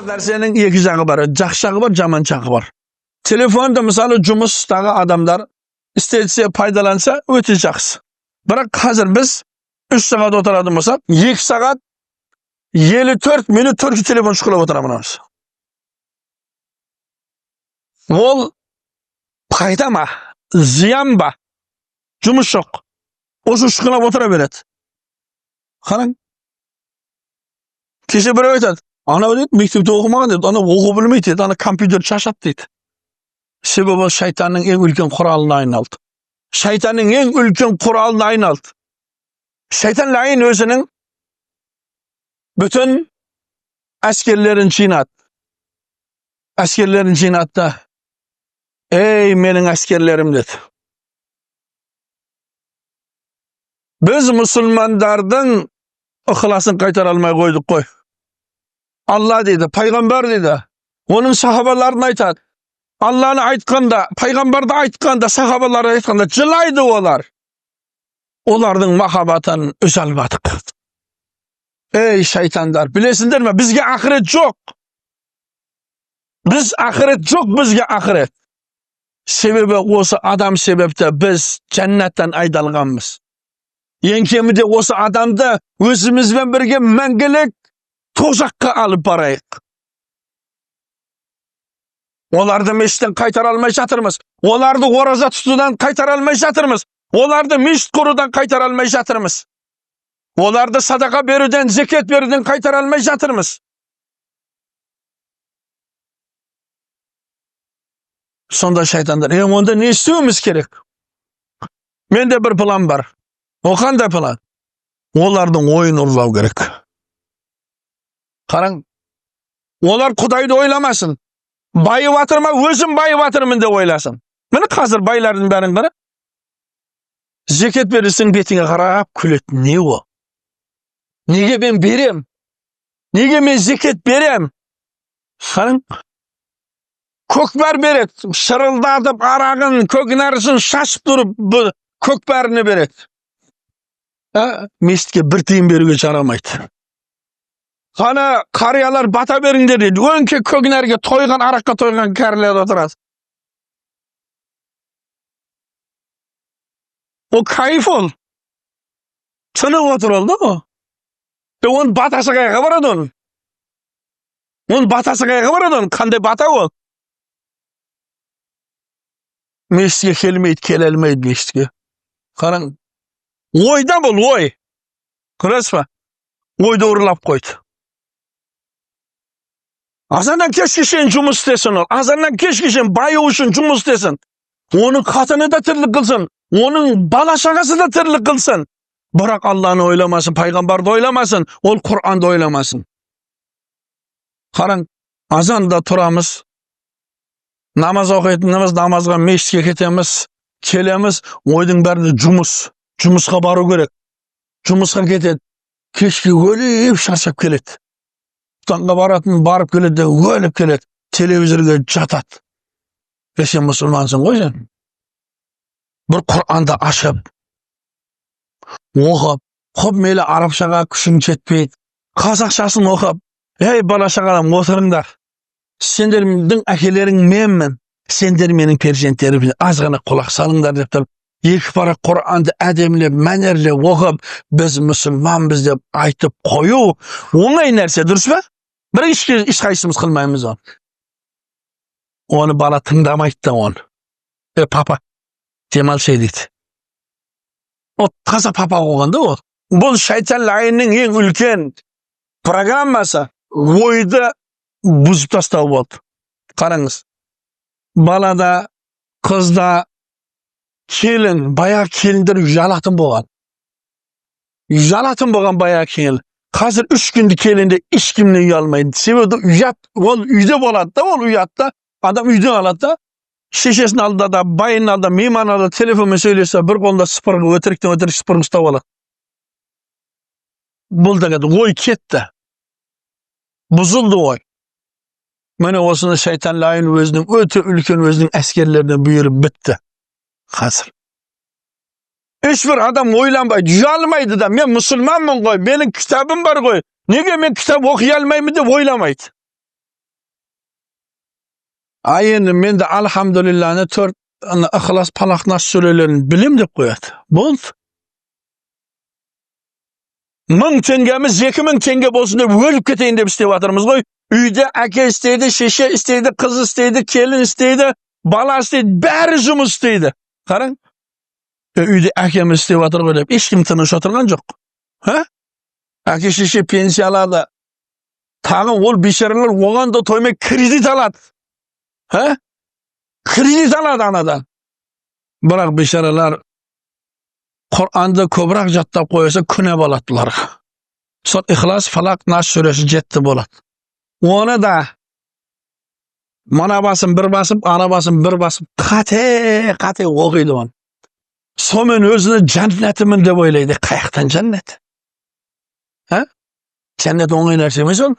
Нәрсенің екі жағы бар: жақсы жағы бар, жаман жағы бар. Телефонды, мысалы, жұмыстағы адамдар істетсе, пайдаланса, өте жақсы. Бірақ қазір біз 3 сағат отыратын болсақ, 2 сағат 54 минут только телефон шұқылап отырамыз. Ол пайда ма, зиян ба? Жұмыс жоқ, осы шұқылап отыра береді. Қараң, кеше біреу айтады: «Анау, – дейді, – мектепте оқымаған, – дейді, – анау оқу білмейді, – дейді, – ана компьютер шашады», – дейді. Себебі ол шайтанның ең үлкен құралына айналды, шайтанның ең үлкен құралына айналды. Шайтан лайын өзінің бүтін әскерлерін жинады, әскерлерін жинады да: «Ей, менің әскерлерім, – деді, – біз мұсылмандардың ықыласын қайтара алмай қойдық қой. Алла дейді, пайғамбар дейді, оның сахабаларын айтады. Алланы айтқанда, пайғамбарды айтқанда, сахабаларды айтқанда жылайды олар. Олардың махаббатын үзе алмадық. Ей, шайтандар, білесіңдер ме, бізге ақырет жоқ, біз ақырет жоқ, бізге ақырет. Себебі осы адам себепті біз жәннаттан айдалғанбыз. Ең кемінде осы адамды өзімізбен бірге мәңгілік тозаққа алып барайық. Оларды мешіттен қайтара алмай жатырмыз, оларды ораза тұтудан қайтара алмай жатырмыз, оларды мешіт құрудан қайтара алмай жатырмыз, оларды садақа беруден, зекет беруден қайтара алмай жатырмыз». Сонда шайтандар: «Е, онда не істеуіміз керек? Менде бір план бар». Ол қандай план? Олардың ойын ұрлау керек. Қараң, олар Құдайды ойламасын, байып жатыр ма, өзім байып жатырмын деп ойласын. Міне, қазір байлардың бәрін қара, зекет берсең, бетіңе қарап күледі. Не ол? Неге мен берем? Неге мен зекет берем? Қараң, көкпар береді, шырылдатып арағын, көкнәрісін шашып тұрып көкпарını береді. А, мешітке бір тиын беруге жарамайды. Қана қариялар, бата беріңдер дейді. Өңкей көкнәрге тойған, араққа тойған кәрілер отырады. Ол кайф, ол тынып отыр ол да. Ол оның батасы қайға барады? Оның батасы қайға барады? Оның қандай бата ол? Мешітке келмейді, келе алмайды мешітке. Қараң, ойда бұл ой, көресіз ба, ойды ұрлап қойды. Азаннан кешке шейін жұмыс істесін ол, азаннан кешке шейін баю үшін жұмыс істесін, оның қатыны да тірлік қылсын, оның бала шағасы да тірлік қылсын, бірақ Алланы ойламасын, пайғамбарды ойламасын, ол Құранды ойламасын. Қараң, азанда тұрамыз, намаз оқитынымыз, намазға мешітке кетеміз, келеміз, ойдың бәрінде жұмыс, жұмысқа бару керек, жұмысқа кетеді, кешке өліп шаршап келеді, таңға баратын, барып келеді де өліп келеді, телевизорге жатады. Е, сен мұсылмансың ғой, сен бір Құранды ашып оқып, хоп, мейлі, арабшаға күшің жетпейді, қазақшасын оқып: «Ей, бала шағалам, отырыңдар, сендердің әкелерің менмін, сендер менің перзенттерім, аз ғана құлақ салыңдар», – деп тұрып, екі парақ Құранды әдемілеп, мәнерлеп оқып, біз мұсылманбыз деп айтып қою оңай нәрсе, дұрыс па? Бірақ ешқайсымыз қылмаймыз оны. Оны бала тыңдамайды да оны. «Е, папа, демалшы», – дейді. Ол таза папа болған да ол. Бұл шайтан лайынның ең үлкен программасы ойды бұзып тастау болды. Қараңыз, балада, қызда, келін, баяғы келіндер ұялатын болған, ұялатын болған баяғы келін. Қазір 3 күндік келінде ешкімнен ұялмайды. Себебі ұят ол үйде болады да, ол ұят та, адам үйден алады да, шешесінің алдында да, байының алдында, мейман алдында телефонмен сөйлесе, бір қолында сыпырғы, өтіріктен өтірік сыпырғы ұстап алады. Бұл деген ой кетті, бұзылды ой. Міне, осыны шайтан лайын өзінің өте үлкен өзінің әскерлеріне бұйырып бітті. Қазір ешбір адам ойланбайды, ұялмайды да. Мен мұсылманмын ғой, менің кітабым бар ғой, неге мен кітап оқи алмаймын деп ойламайды. А енді мен де альхамдулилланы, төрт ана Ықылас, Палақ, Нас сүрелерін білем деп қояды. Болды. 1000 теңгеміз 2000 теңге болсын деп, өліп кетейін деп істеп жатырмыз ғой. Үйде әке істейді, шеше істейді, қыз істейді, келін істейді, бала істейді, бәрі жұмыс істейді. Қараң, үйде әкеміз істеп жатыр ғой деп ешкім тыныш отырған жоқ. Ха, әке шеше пенсия алады, тағы ол бейшаралар оған да тоймай кредит алады. Ха, кредит алады анадан. Бірақ бейшаралар Құранды көбірек жаттап қойса, күнә болады бұларға. Сол Ихлас, Фалақ, Нас сүресі жетті, болады. Оны да мына басын бір басып, ана басын бір басып, қате қате оқиды оны. Сонымен өзіні жәннатымын деп ойлайды. Қаяқтан жәннат? А, жәннат оңай нәрсе емес ол.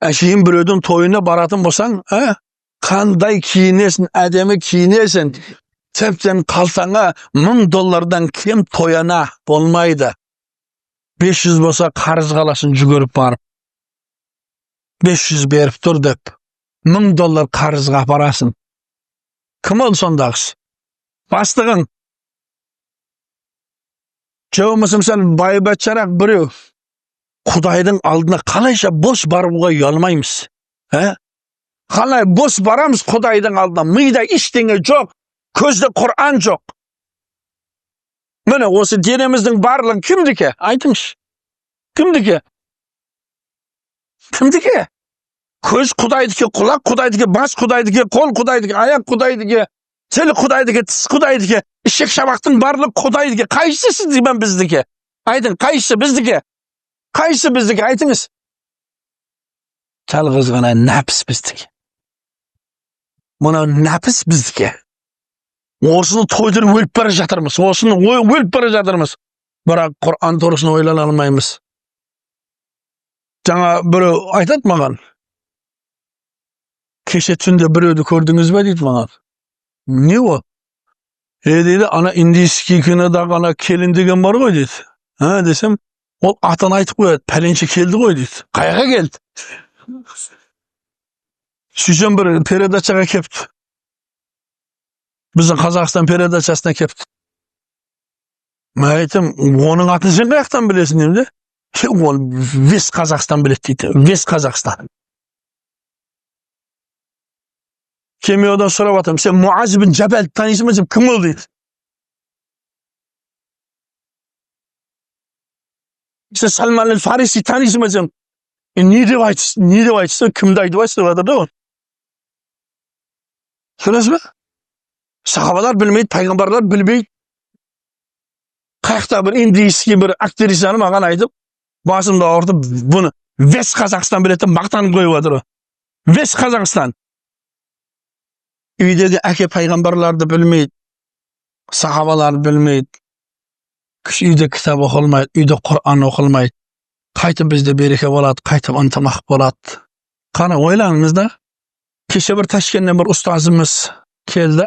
Әшейін біреудің тойына баратын болсаң, а, қандай киінесің, әдемі киінесің, тіптен қалтаңа 1000 доллардан кем тояна болмайды. 500 болса, қарызға аласың. Жүгіріп барып 500 беріп тұр деп, 1000 доллар қарызға апарасың. Кім ол сондағысы? Бастығың же болмаса, сен байбатшарақ біреу. Құдайдың алдына қалайша бос баруға ұялмаймыз? Ә, қалай бос барамыз Құдайдың алдына? Мида ештеңе жоқ, көзде Құран жоқ. Міне, осы денеміздің барлығы кімдікі, айтыңызшы? Кімдікі? Кімдікі? Көз Құдайдікі, құлақ Құдайдікі, бас Құдайдікі, қол Құдайдікі, аяқ Құдайдікі, тіл Құдайдікі, тіс Құдайдікі, ішек шабақтың барлығы Құдайдікі. Қайсысы деймін біздікі? Айтың, қайсысы біздікі? Қайсысы біздікі, айтыңыз? Жалғыз ғана нәпіс біздікі. Мына нәпіс біздікі. Осыны тойдырып өліп бара жатырмыз, осыны өліп бара жатырмыз, бірақ Құран турасында ойлана алмаймыз. Жаңа біреу айтады маған: «Кеше түнде біреуді көрдіңіз бе?» – дейді маған. «Не ол?» «Е, – дейді, – ана индийский кинодағы ана келін деген бар ғой», – дейді. «А?» – десем, ол атын айтып қояды: «Пәленше келді ғой», – дейді. «Қаяққа келді?» Сөйтсем, бір передачаға келіпті, біздің Қазақстан передачасына келіпті. Мен айттым: «Оның атын сен қаяқтан білесің?» – деймін де. «Е, оны весь Қазақстан біледі», – дейді. Весь Қазақстан. Кейін мен одан сұрап жатырмын: «Сен Муаз бин Жабалды танисың ба?» – десем, «Кім ол?» – дейді. «Сен Салман әл Фариси танисың ба?» – десем, «Е, не деп айтсын, не деп айтсын, кімді айтып айтсын?» – деп жатыр да ол. Көресіз бе, сахабалар білмейді, пайғамбарлар білмейді. Қаяқта бір индийский бір актрисаны маған айтып, басымды ауыртып, бұны весь Қазақстан біледі деп мақтанып қойып жатыр ғой. Весь Қазақстан. Үйдегі әке пайғамбарларды білмейді, сахабаларды білмейді. Үйде кітап оқылмайды, үйде Құран оқылмайды. Қайтып бізде береке болады, қайтып ынтымақ болады? Қане, ойланыңыз да. Кеше бір Ташкенттен бір ұстазымыз келді,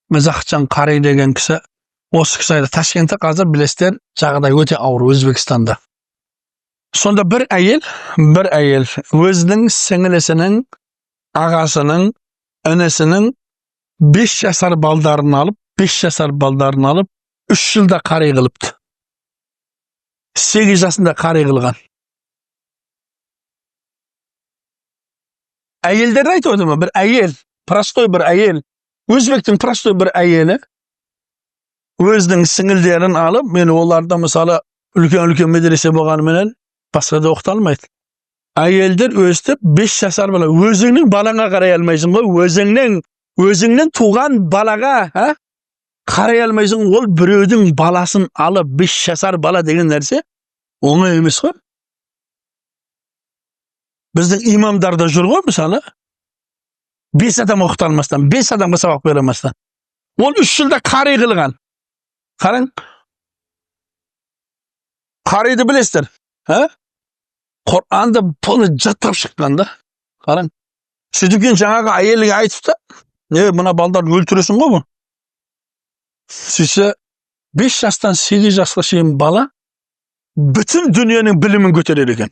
Мізахжан Қари деген кісі. Осы кісі айтады: Ташкентте қазір, білесіздер, жағдай өте ауыр Өзбекстанда. Сонда бір әйел өзінің сіңілісінің, ағасының, інісінің 5 жасар балдарын алып, 5 жасар балдарын алып, 3 жылда қари қылыпты. 8 жасында қари қылған. Әйелдерді айтып отырмын. Бір әйел, простой бір әйел, өзбектің простой бір әйелі өзінің сіңілдерін алып, мен оларда, мысалы, үлкен үлкен медресе болғаныменен, басқа да оқыта алмайды. Әйелдер өстіп 5 жасар бала, өзіңнің балаңа қарай алмайсың ғой, өзіңнің туған балаға, а, қарай алмайсың. Ол біреудің баласын алып, 5 жасар бала деген нәрсе оңай емес қой. Біздің имамдар да жүр ғой, мысалы, бес адам оқыта алмастан, бес адамға сабақ бере алмастан. Ол 3 жылда қари қылған. Қараң, қариды білесіздер, а, Құранды полный жаттап шыққан да. Қараң, сөйтіп кейін жаңағы әйелге айтыпты: «Е, мына балдарды өлтіресің ғой бұл». Сөйтсе, 5 жастан 8 жасқа шейін бала бүтін дүниенің білімін көтерер екен.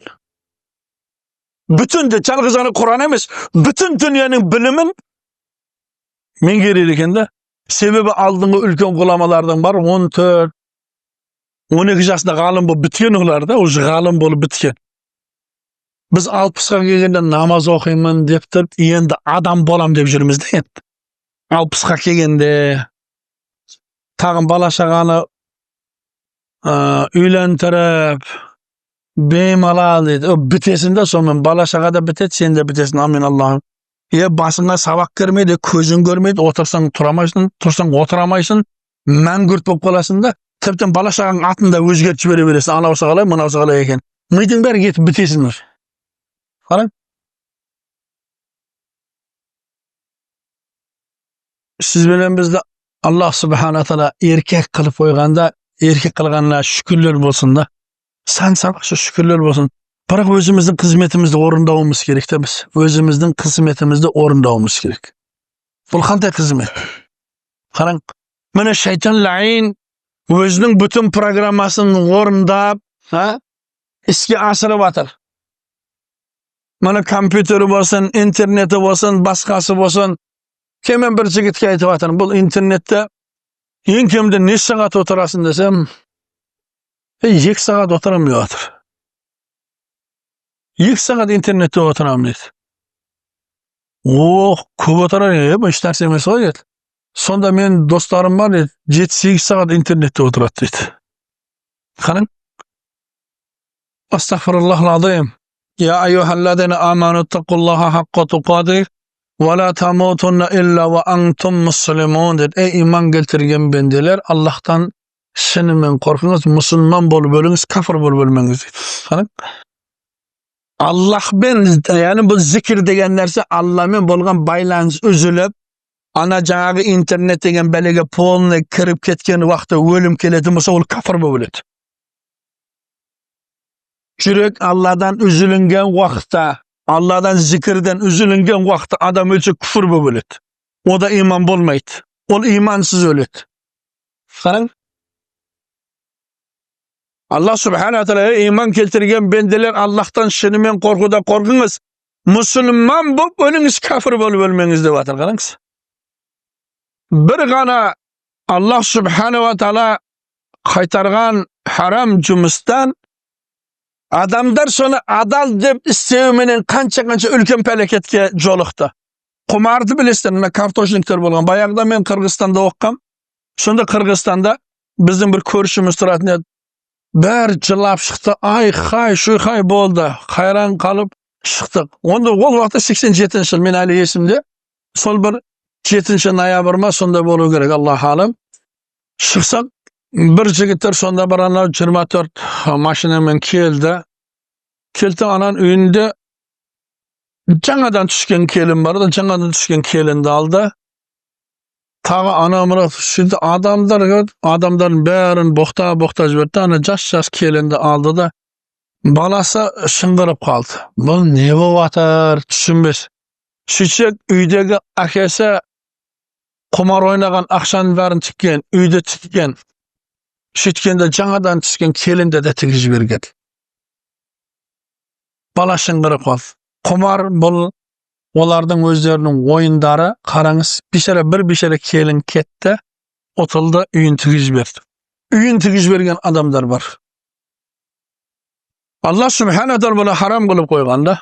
Бүтін де жалғыз ғана Құран емес, бүтін дүниенің білімін меңгереді екен да. Себебі алдыңғы үлкен ғұламалардың бар 14, 12 жасында ғалым болып біткен олар да, уже ғалым болып біткен. Біз 60-қа келгенде намаз оқимын деп тұрып, енді адам болам деп жүрміз да енді. 60-қа келгенде тағын бала шағаны үйлендіріп, беймалал дейді. Бітесің да сонымен, бала шаға да бітеді, сен де бітесің. Амин Аллахым. Е, басыңа сабақ кірмейді, көзің көрмейді, отырсаң тұра алмайсың, тұрсаң отыра алмайсың, мәңгүрт болып қаласың да, тіптен бала шағаның атын да өзгертіп жібере бересің. Анаусы қалай, мынаусы қалай екен. Мидың бәрі кетіп бітесің уже. Қараң. Сіз бенен бізді Аллах Субхана Тағала еркек қылып қойғанда, еркек қылғанына шүкірлер болсын да. Сан сарқшы шүкірлер болсын. Бірақ өзіміздің қызметімізді орындауымыз керек та біз. Өзіміздің қызметімізді орындауымыз керек. Бұл қандай қызмет? Қараң, міне шайтан лайын өзінің бүтін программасын орындап, іске асырып жатыр. Міне компьютері болсын, интернеті болсын, басқасы болсын. Кемен бір жігітке айтып жатырмын, бұл интернетте ең кемінде неше сағат отырасың десем, 2 сағат отырамын деп жатыр. 2 сағат интернетте отырамын дейді. Ох, көп отырар еді, еш нәрсе емес қой деді. Сонда менің достарым бар деді, 7-8 сағат интернетте отырады дейді. Қараң. Астағфируллахил азим. Я айюхаллазина аману тақуллаха хаққа туқатих ва ла тамутунна илля ва антум муслимун деді. Ей иман келтірген бенделер, Аллахтан шынымен қорқыңыз, мұсылман болып өліңіз, кәпір болып өлмеңіз дейді. Қараң. Аллахпен, яғни бұл зикір деген нәрсе Алламен болған байланыс үзіліп, ана жаңағы интернет деген бәлеге полный кіріп кеткен уақытта өлім келетін болса, ол кәпір болып өледі. Жүрек Алладан үзілінген уақытта, Алладан зикірден үзілінген уақытта адам өлсе күфір болып өледі. Ода иман болмайды. Ол имансыз өледі. Қараң. Аллах Субхана Тағала иман келтірген бенделер, Аллахтан шынымен қорқуда қорқыңыз. Мұсылман болып өліңіз, кәпір болып өлмеңіз деп жатыр, қараңыз. Бір ғана Аллах Субхана Тағала қайтарған харам жұмыстан адамдар соны адал деп істеуменен қанша-қанша үлкен пәлекетке жолықты. Құмарды білесіздер, мына картошниктер болған. Баяғыда мен Қырғызстанда оққам. Сонда Қырғызстанда біздің бір көршіміз тұратын еді. Бәрі жылап шықты, ай хай, шуйхай болды. Қайран қалып шықтық. Онда ол уақытта 87 жыл, мен әлі есімде. Сол бір 7 ноябрь ма сонда болу керек, Аллах алым. Шықсақ, бір жігіттер сонда бір анау 24 машинамен келді. Келді, ананың үйінде жаңадан түскен келін бар да, жаңадан түскен келінді алды. Тағы ана мына сөйтті адамдар, адамдардың бәрін боқта-боқта жіберді. Ана жас-жас келінді алды да, баласы шыңғырып қалды. Бұл не болып жатыр, түсінбес. Сөйтсек, үйдегі әкесі құмар ойнаған ақшаның бәрін тіккен, үйді тіккен. Сөйткенде жаңадан түскен келінді де тігіп жіберген. Бала шыңғырып қалды. Құмар бұл олардың өздерінің ойындары. Қараңыз, бейшара бір бейшара келін кетті, ұтылды, үйін тігіп жіберді. Үйін тігіп жіберген адамдар бар. Алла Субхана Тағала бұны харам қылып қойған да.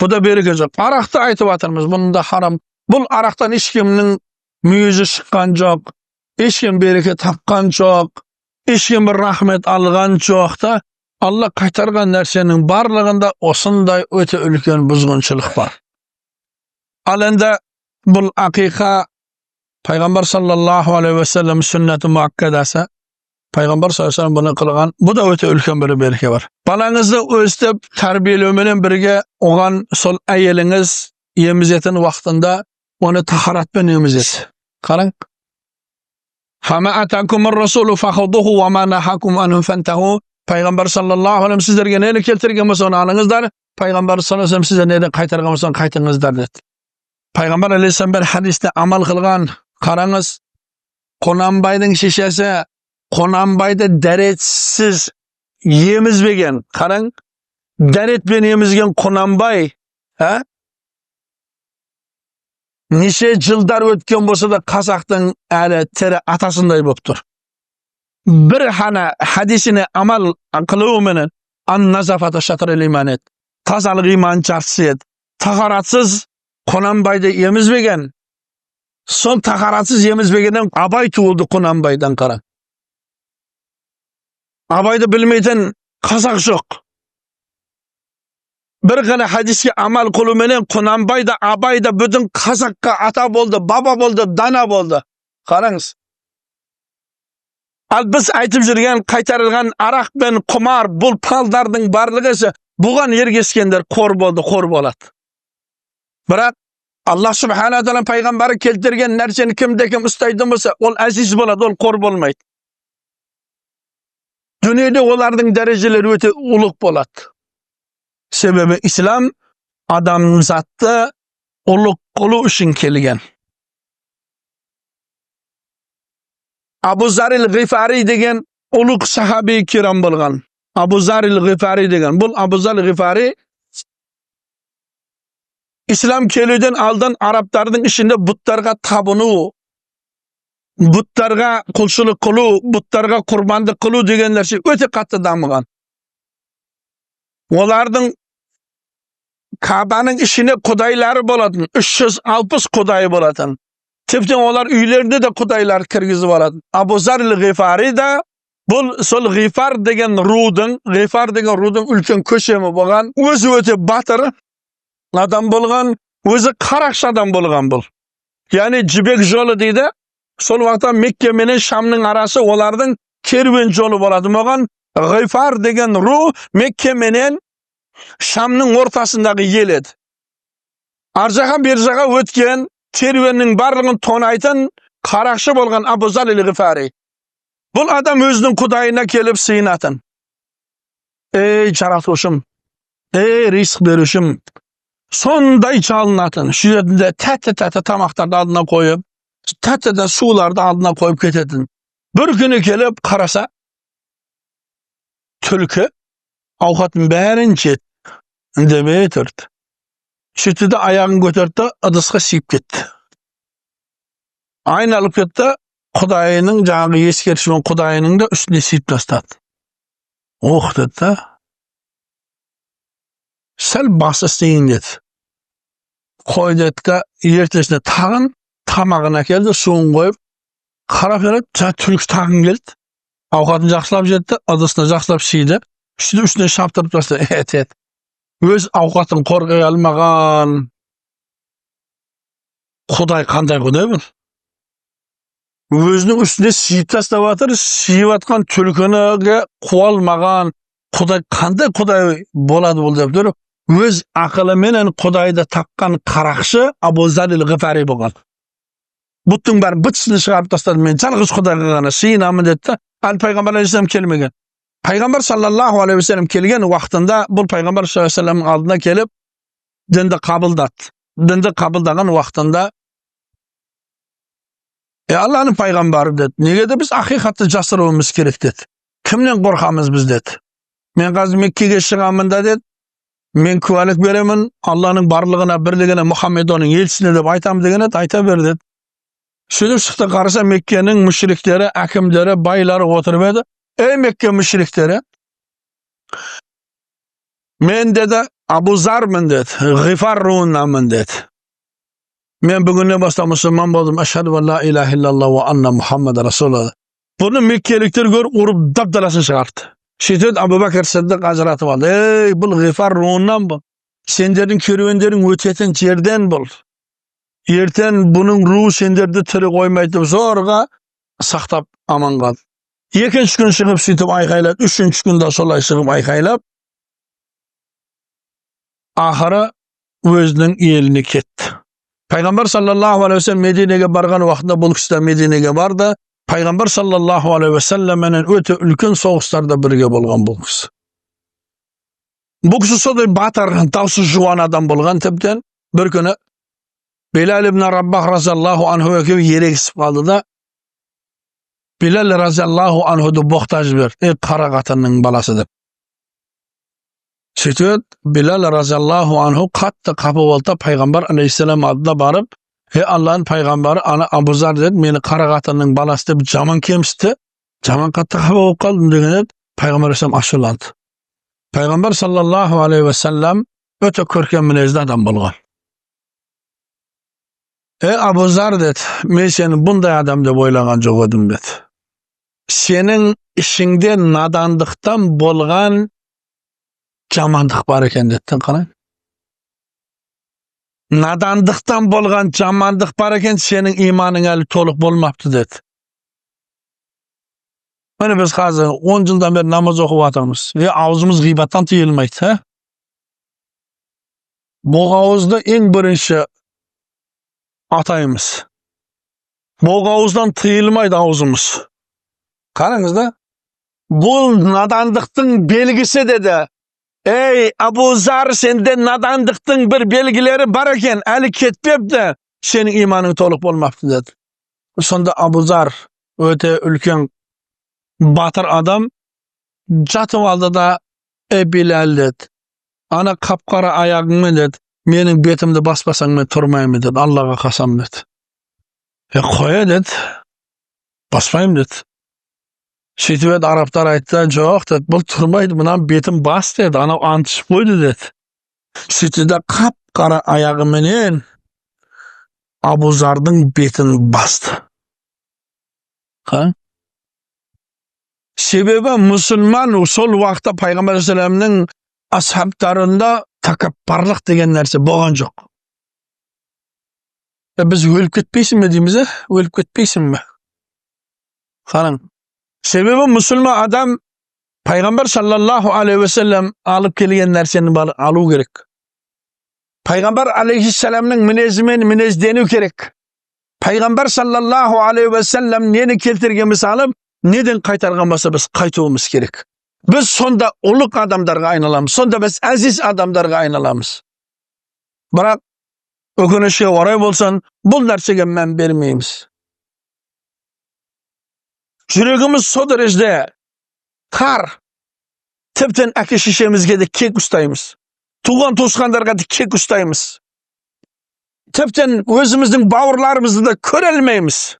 Бұ да береке жоқ. Арақты айтып жатырмыз, бұның да харам. Бұл арақтан ешкімнің мүйізі шыққан жоқ, ешкім береке тапқан жоқ, ешкім бір рахмет алған жоқ та. Алла қайтарған нәрсенің барлығында осындай өте үлкен бұзғыншылық бар. Ал енді бұл ақиқа пайғамбар саллаллаху алейхи уассалам сүннәті муаккадасы. Пайғамбар саллаллаху алейхи уассалам бұны қылған, бұл да өте үлкен бір береке бар. Балаңызды өстіп тәрбиелеуменен бірге оған сол әйеліңіз емізетін уақытында оны тахаратпен емізеді. Қараң. فَمَا أَتَاكُمُ الرَّسُولُ فَخُذُوهُ وَمَا نَهَاكُمْ عَنْهُ فَانْتَهُوا. Пайғамбар саллаллаху алейхи сіздерге нені келтірген болса, оны алыңыздар. Пайғамбар саллаллаху алейхи сіздер неден қайтарған болса, қайтыңыздар деді. Пайғамбар алейхиссалам бір хадисте амал қылған. Қараңыз, Құнанбайдың шешесі Құнанбайды дәретсіз емізбеген. Қараң, Дәретпен емізген Құнанбай, ә? Неше жылдар өткен болса да, қазақтың әлі тірі атасындай болып тұр. Бір ғана хадисіне амал қылуменен, ан назафата шатрul иман еді. Тазалық иман жартысы еді. Тахаратсыз Құнанбайды емізбеген. Сол тахаратсыз емізбегеннен Абай туылды Құнанбайдан, қара. Абайды білмейтін қазақ жоқ. Бір ғана хадиске амал қылуменен Құнанбай да, Абай да бүтін қазаққа ата болды, баба болды, дана болды. Қараңыз. Ал біз айтып жүрген қайтарылған арақ пен құмар, бұл палдардың барлығы, бұған ергескендер қор болды, қор болады. Бірақ Алла Субхана Тағала, пайғамбары келтірген нәрсені кімде кім ұстайтын болса, ол әзиз болады, ол қор болмайды. Дүниеде олардың дәрежелері өте ұлық болады. Себебі ислам адамзатты ұлық қылу үшін келген. Абу Зарил Ғифари деген ұлық сахаби кирам болған. Абу Зарил Ғифари деген. Бұл Абу Зарил Ғифари ислам келуден алдын арабтардың ішінде бұттарға табыну, бұттарға құлшылық қылу, бұттарға құрбандық қылу деген нәрсе өте қатты дамыған. Олардың Кабаның ішіне құдайлары болатын, 360 құдайы болатын. Тіптен олар үйлеріне де құдайлар кіргізіп алатын. Абу Зар Ғифари да бұл сол Ғифар деген рудың, Ғифар деген рудың үлкен көсемі болған. Өзі өте батыр адам болған, өзі қарақшы адам болған бұл. Яғни Жібек жолы дейді. Сол уақытта Мекке менен Шамның арасы олардың керуен жолы болатын болған. Ғифар деген ру Мекке менен Шамның ортасындағы ел еді. Ар жаққа, бер жаққа өткен керуеннің барлығын тонайтын қарақшы болған Абу Зар Ғифари. Бұл адам өзінің құдайына келіп сыйынатын. Ей жаратушым, ей ризық берушім, сондай жалынатын. Сөйтетін, тәтті-тәтті тамақтарды алдына қойып, тәтті суларды алдына қойып кететін. Бір күні келіп қараса, түлкі ауқаттың бәрін жеді, үндемей тұрды. Сөйтті де аяғын көтерді, ыдысқа сиіп кетті. Айналып кетті, құдайының, жаңағы ескертуші құдайының да үстіне сиіп тастады. Ох деді да, сәл басы істейін деді. Қой деді да, ертесіне тағын тамағын әкелді, суын қойып, қарап жүреді, жаңа түлкі тағын келді. Ауқатын жақсылап жетті, ыдысына жақсылап сиді. Үстіне үстіне шаптырып тастады. Ет, ет. Өз ауқатын қорғай алмаған құдай қандай құдай бұл? Өзінің үстіне сиіп тастап жатыр, сиіп жатқан түлкіні қуа алмаған құдай қандай құдай болады бұл деп тұрып, өз ақылыменен құдайды тапқан қарақшы Абу Зарил Ғифари болған. Бұттың бәрін быт-шытын шығарып тастады, мен жалғыз құдайға ғана сыйынамын деді да. Әлі пайғамбар алейхиссалам келмеген. Пайғамбар саллаллаху алейхи уассалам келген уақытында бұл пайғамбар саллаллаху алейхи уассаламның алдына келіп дінді қабылдады. Дінді қабылдаған уақытында, Алланың пайғамбары деді, неге де біз ақиқатты жасыруымыз керек деді. Кімнен қорқамыз біз деді. Мен қазір Меккеге шығамын да деді. Мен куәлік беремін Алланың барлығына, бірлігіне, Мұхаммед оның елшісіне деп айтамын деген еді, айта бер деді. Сөйтіп шықты, қараса, Меккенің мүшриктері, әкімдері, байлары отырып еді. Ей Мекке мүшриктері, мен деді, Абу Зармын деді, Ғифар руынанмын деді. Мен бүгіннен бастап мұсылман болдым. Ашхаду ан ла илаха иллаллах ва анна Мұхаммад расулуллах. Бұны меккеліктер көріп, ұрып дап-даласын шығарды. Сөйтіп Абу Бәкір Сыдық ажыратып алды. Ей, бұл Ғифар руынан бұл. Сендердің керуендерің өтетін жерден бұл. Ертең бұның руы сендерді тірі қоймайды деп зорға сақтап аман қалды. Екінші күн шығып сөйтіп айқайлады, үшінші күн де солай шығып айқайлап, ақыры өзінің еліне кетті. Пайғамбар саллаллаху алейхи уассалам Мединеге барған уақытында бұл кісі де Мединеге барды. Пайғамбар саллаллаху алейхи уассаламменен өте үлкен соғыстарда бірге болған бұл кісі. Бұл кісі сондай батыр, даусы жуан адам болған тіптен. Бір күні Белал ибн Раббах разиаллаху анху екеуі ерегісіп қалды да, Билал разиаллаху анхуды боқтап жіберді. Ей, қара қатынның баласы деп. Сөйтіп Билал разиаллаху анху қатты қапа болды да, пайғамбар алейхисалам алдына барып: «Ей, Алланың пайғамбары, ана Абузар, – деді, – мені қара қатынның баласы деп жаман кемсітті, жаман қатты қапа болып қалдым», – деген еді. Пайғамбар алейхисалам ашуланды. Пайғамбар саллаллаху алейхи уассалам өте көркем мінезді адам болған. «Ей, Абузар, – деді, – мен сені бұндай адам деп ойлаған жоқ едім, – деді. – Сенің ішіңде надандықтан болған жамандық бар екен», – деді. Қалай надандықтан болған жамандық бар екен, сенің иманың әлі толық болмапты, деді. Міне, біз қазір 10 жылдан бері намаз оқып жатырмыз. Е, аузымыз ғибаттан тыйылмайды, ә? Боғауызды ең бірінші атаймыз. Боғауыздан тыйылмайды аузымыз. Қараңыз да, бұл надандықтың белгісі, деді. Ей, Абузар, сенде надандықтың бір белгілері бар екен, әлі кетпепті, сенің иманың толық болмапты, деді. Сонда Абузар өте үлкен батыр адам жатып алды да: «Ей, Билал, – деді, – ана қап қара аяғыңмен, – деді, – менің бетімді баспасаң, мен тұрмаймын, – деді, – Аллаға қасам», – деді. «Е, қоя, – деді, – баспаймын», – деді. Сөйтіп еді, арабтар айтты: «Жоқ, – деді, – бұл тұрмайды, мынаның бетін бас», – деді, «анау ант ішіп қойды», – деді. Сөйтті де, қап қара аяғыменен Абузардың бетін басты. Ха? Себебі мұсылман сол уақытта пайғамбар алейхисаламның асхабтарында тәкаппарлық деген нәрсе болған жоқ. Е, біз өліп кетпейсің бе дейміз, ә? Өліп кетпейсің бе? Қараң. Себебі мұсылман адам пайғамбар саллаллаху алейхи уассалам алып келген нәрсені алу керек. Пайғамбар алейхиссаламның мінезімен мінездену керек. Пайғамбар саллаллаху алейхи уассалам нені келтірген болса алып, неден қайтарған болса, біз қайтуымыз керек. Біз сонда ұлық адамдарға айналамыз, сонда біз әзиз адамдарға айналамыз. Бірақ өкінішке орай болсын, бұл нәрсеге мән бермейміз. Жүрегіміз со дәрежеде тар, тіптен әке шешемізге де кек ұстаймыз, туған туысқандарға да кек ұстаймыз, тіптен өзіміздің бауырларымызды да көре алмаймыз.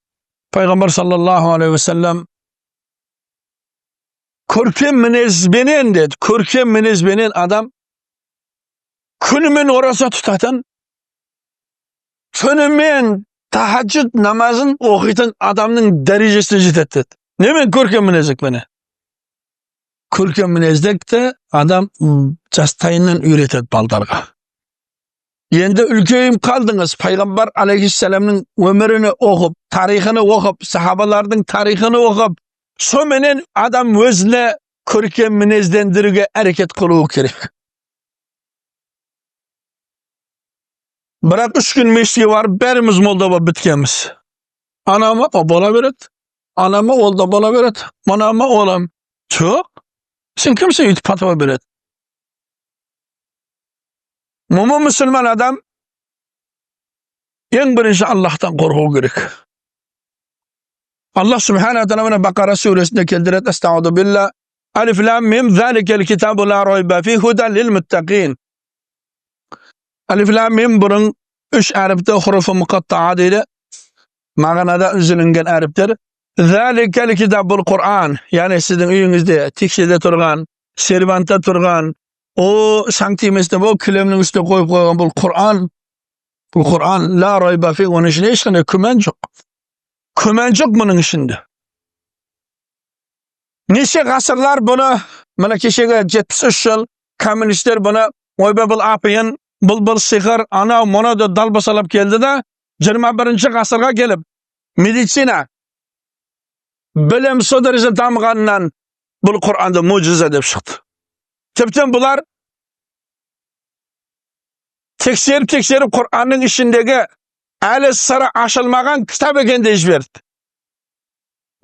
Пайғамбар саллаллаху алейхи уассалам көркем мінезбенен деді, көркем мінезбенен адам күнімен ораза тұтатын, түнімен тахаджуд намазын оқитын адамның дәрежесіне жетеді, деді. Немен? Көркем мінездікпенен. Көркем мінездікті адам жастайынан үйретеді балдарға. Енді үлкейіп қалдыңыз, пайғамбар алейхиссаламның өмірini оқып, тарихını оқып, сахабалардың тарихını оқып, соменен адам өзіне көркем мінездендіруге әрекет қылуы керек. Бірақ 3 күн мешітке барып, бәріміз молда болып біткенбіз. Анама о бола береді, анама ол да бола береді, мынама олам. Жоқ, сен кімсің өйтіп патуа береді? Момын мұсылман адам ең бірінші Аллахтан қорқу керек. Аллах субхана тағала мына Бақара сүресінде келтіреді: Астағфиру билла, алиф лам мим, заликал китабу ла райба фи худан лил муттақин. Алиф лам мим, бұрын үш әріпті хуруфы мұқаттаа дейді, мағынада үзілінген әріптер. Заликал китаб, бұл Құран, яғни сіздің үйіңізде текшеде тұрған, сервантта тұрған, о шаң тимесін бұл кілемнің үстіне қойып қойған бұл Құран, бұл Құран, ла райба фи, оның ішінде ешқандай күмән жоқ, күмән жоқ мұның ішінде. Неше ғасырлар бұны, мына кешегі 73 жыл коммунистер бұны ойбай, бұл апиын, бұл сиқыр, анау мынау деп далбасалап келді да, 21 ғасырға келіп, медицина білім со дәреже дамығаннан бұл Құранды мужиза деп шықты. Тіптен бұлар тексеріп тексеріп, Құранның ішіндегі әлі сыры ашылмаған кітап екен деп жіберді.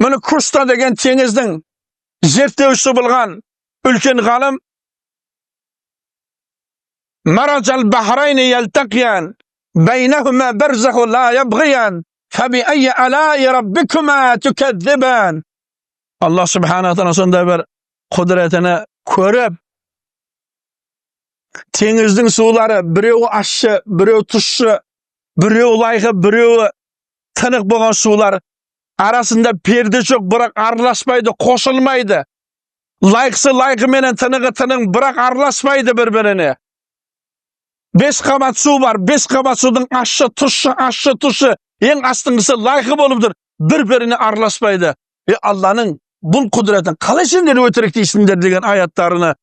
Міне, Курста деген теңіздің зерттеушісі болған үлкен ғалым: Маражал бахрайни ялтақиян бейнахума барзаху ла ябғиян фабиайи алаи раббикума тукадзибан. Аллах субхана тағала сондай бір құдіретini көріп Теңіздің сулары біреуі ащы, біреуі тұщы, біреуі лайқы, біреуі тынық болған сулар. Арасында перде жоқ, бірақ араласпайды, қосылмайды. Лайқысы лайқыменен, тынығы тынық, бірақ араласпайды бір біріне. Бес қабат су бар, бес қабат судың ащы, тұщы, ащы, тұщы, ең астыңғысы лайқы болып тұр, бір біріне араласпайды. Е, Алланың бұл құдіретін қалай сендер өтірік дейсіңдер деген аяттарыны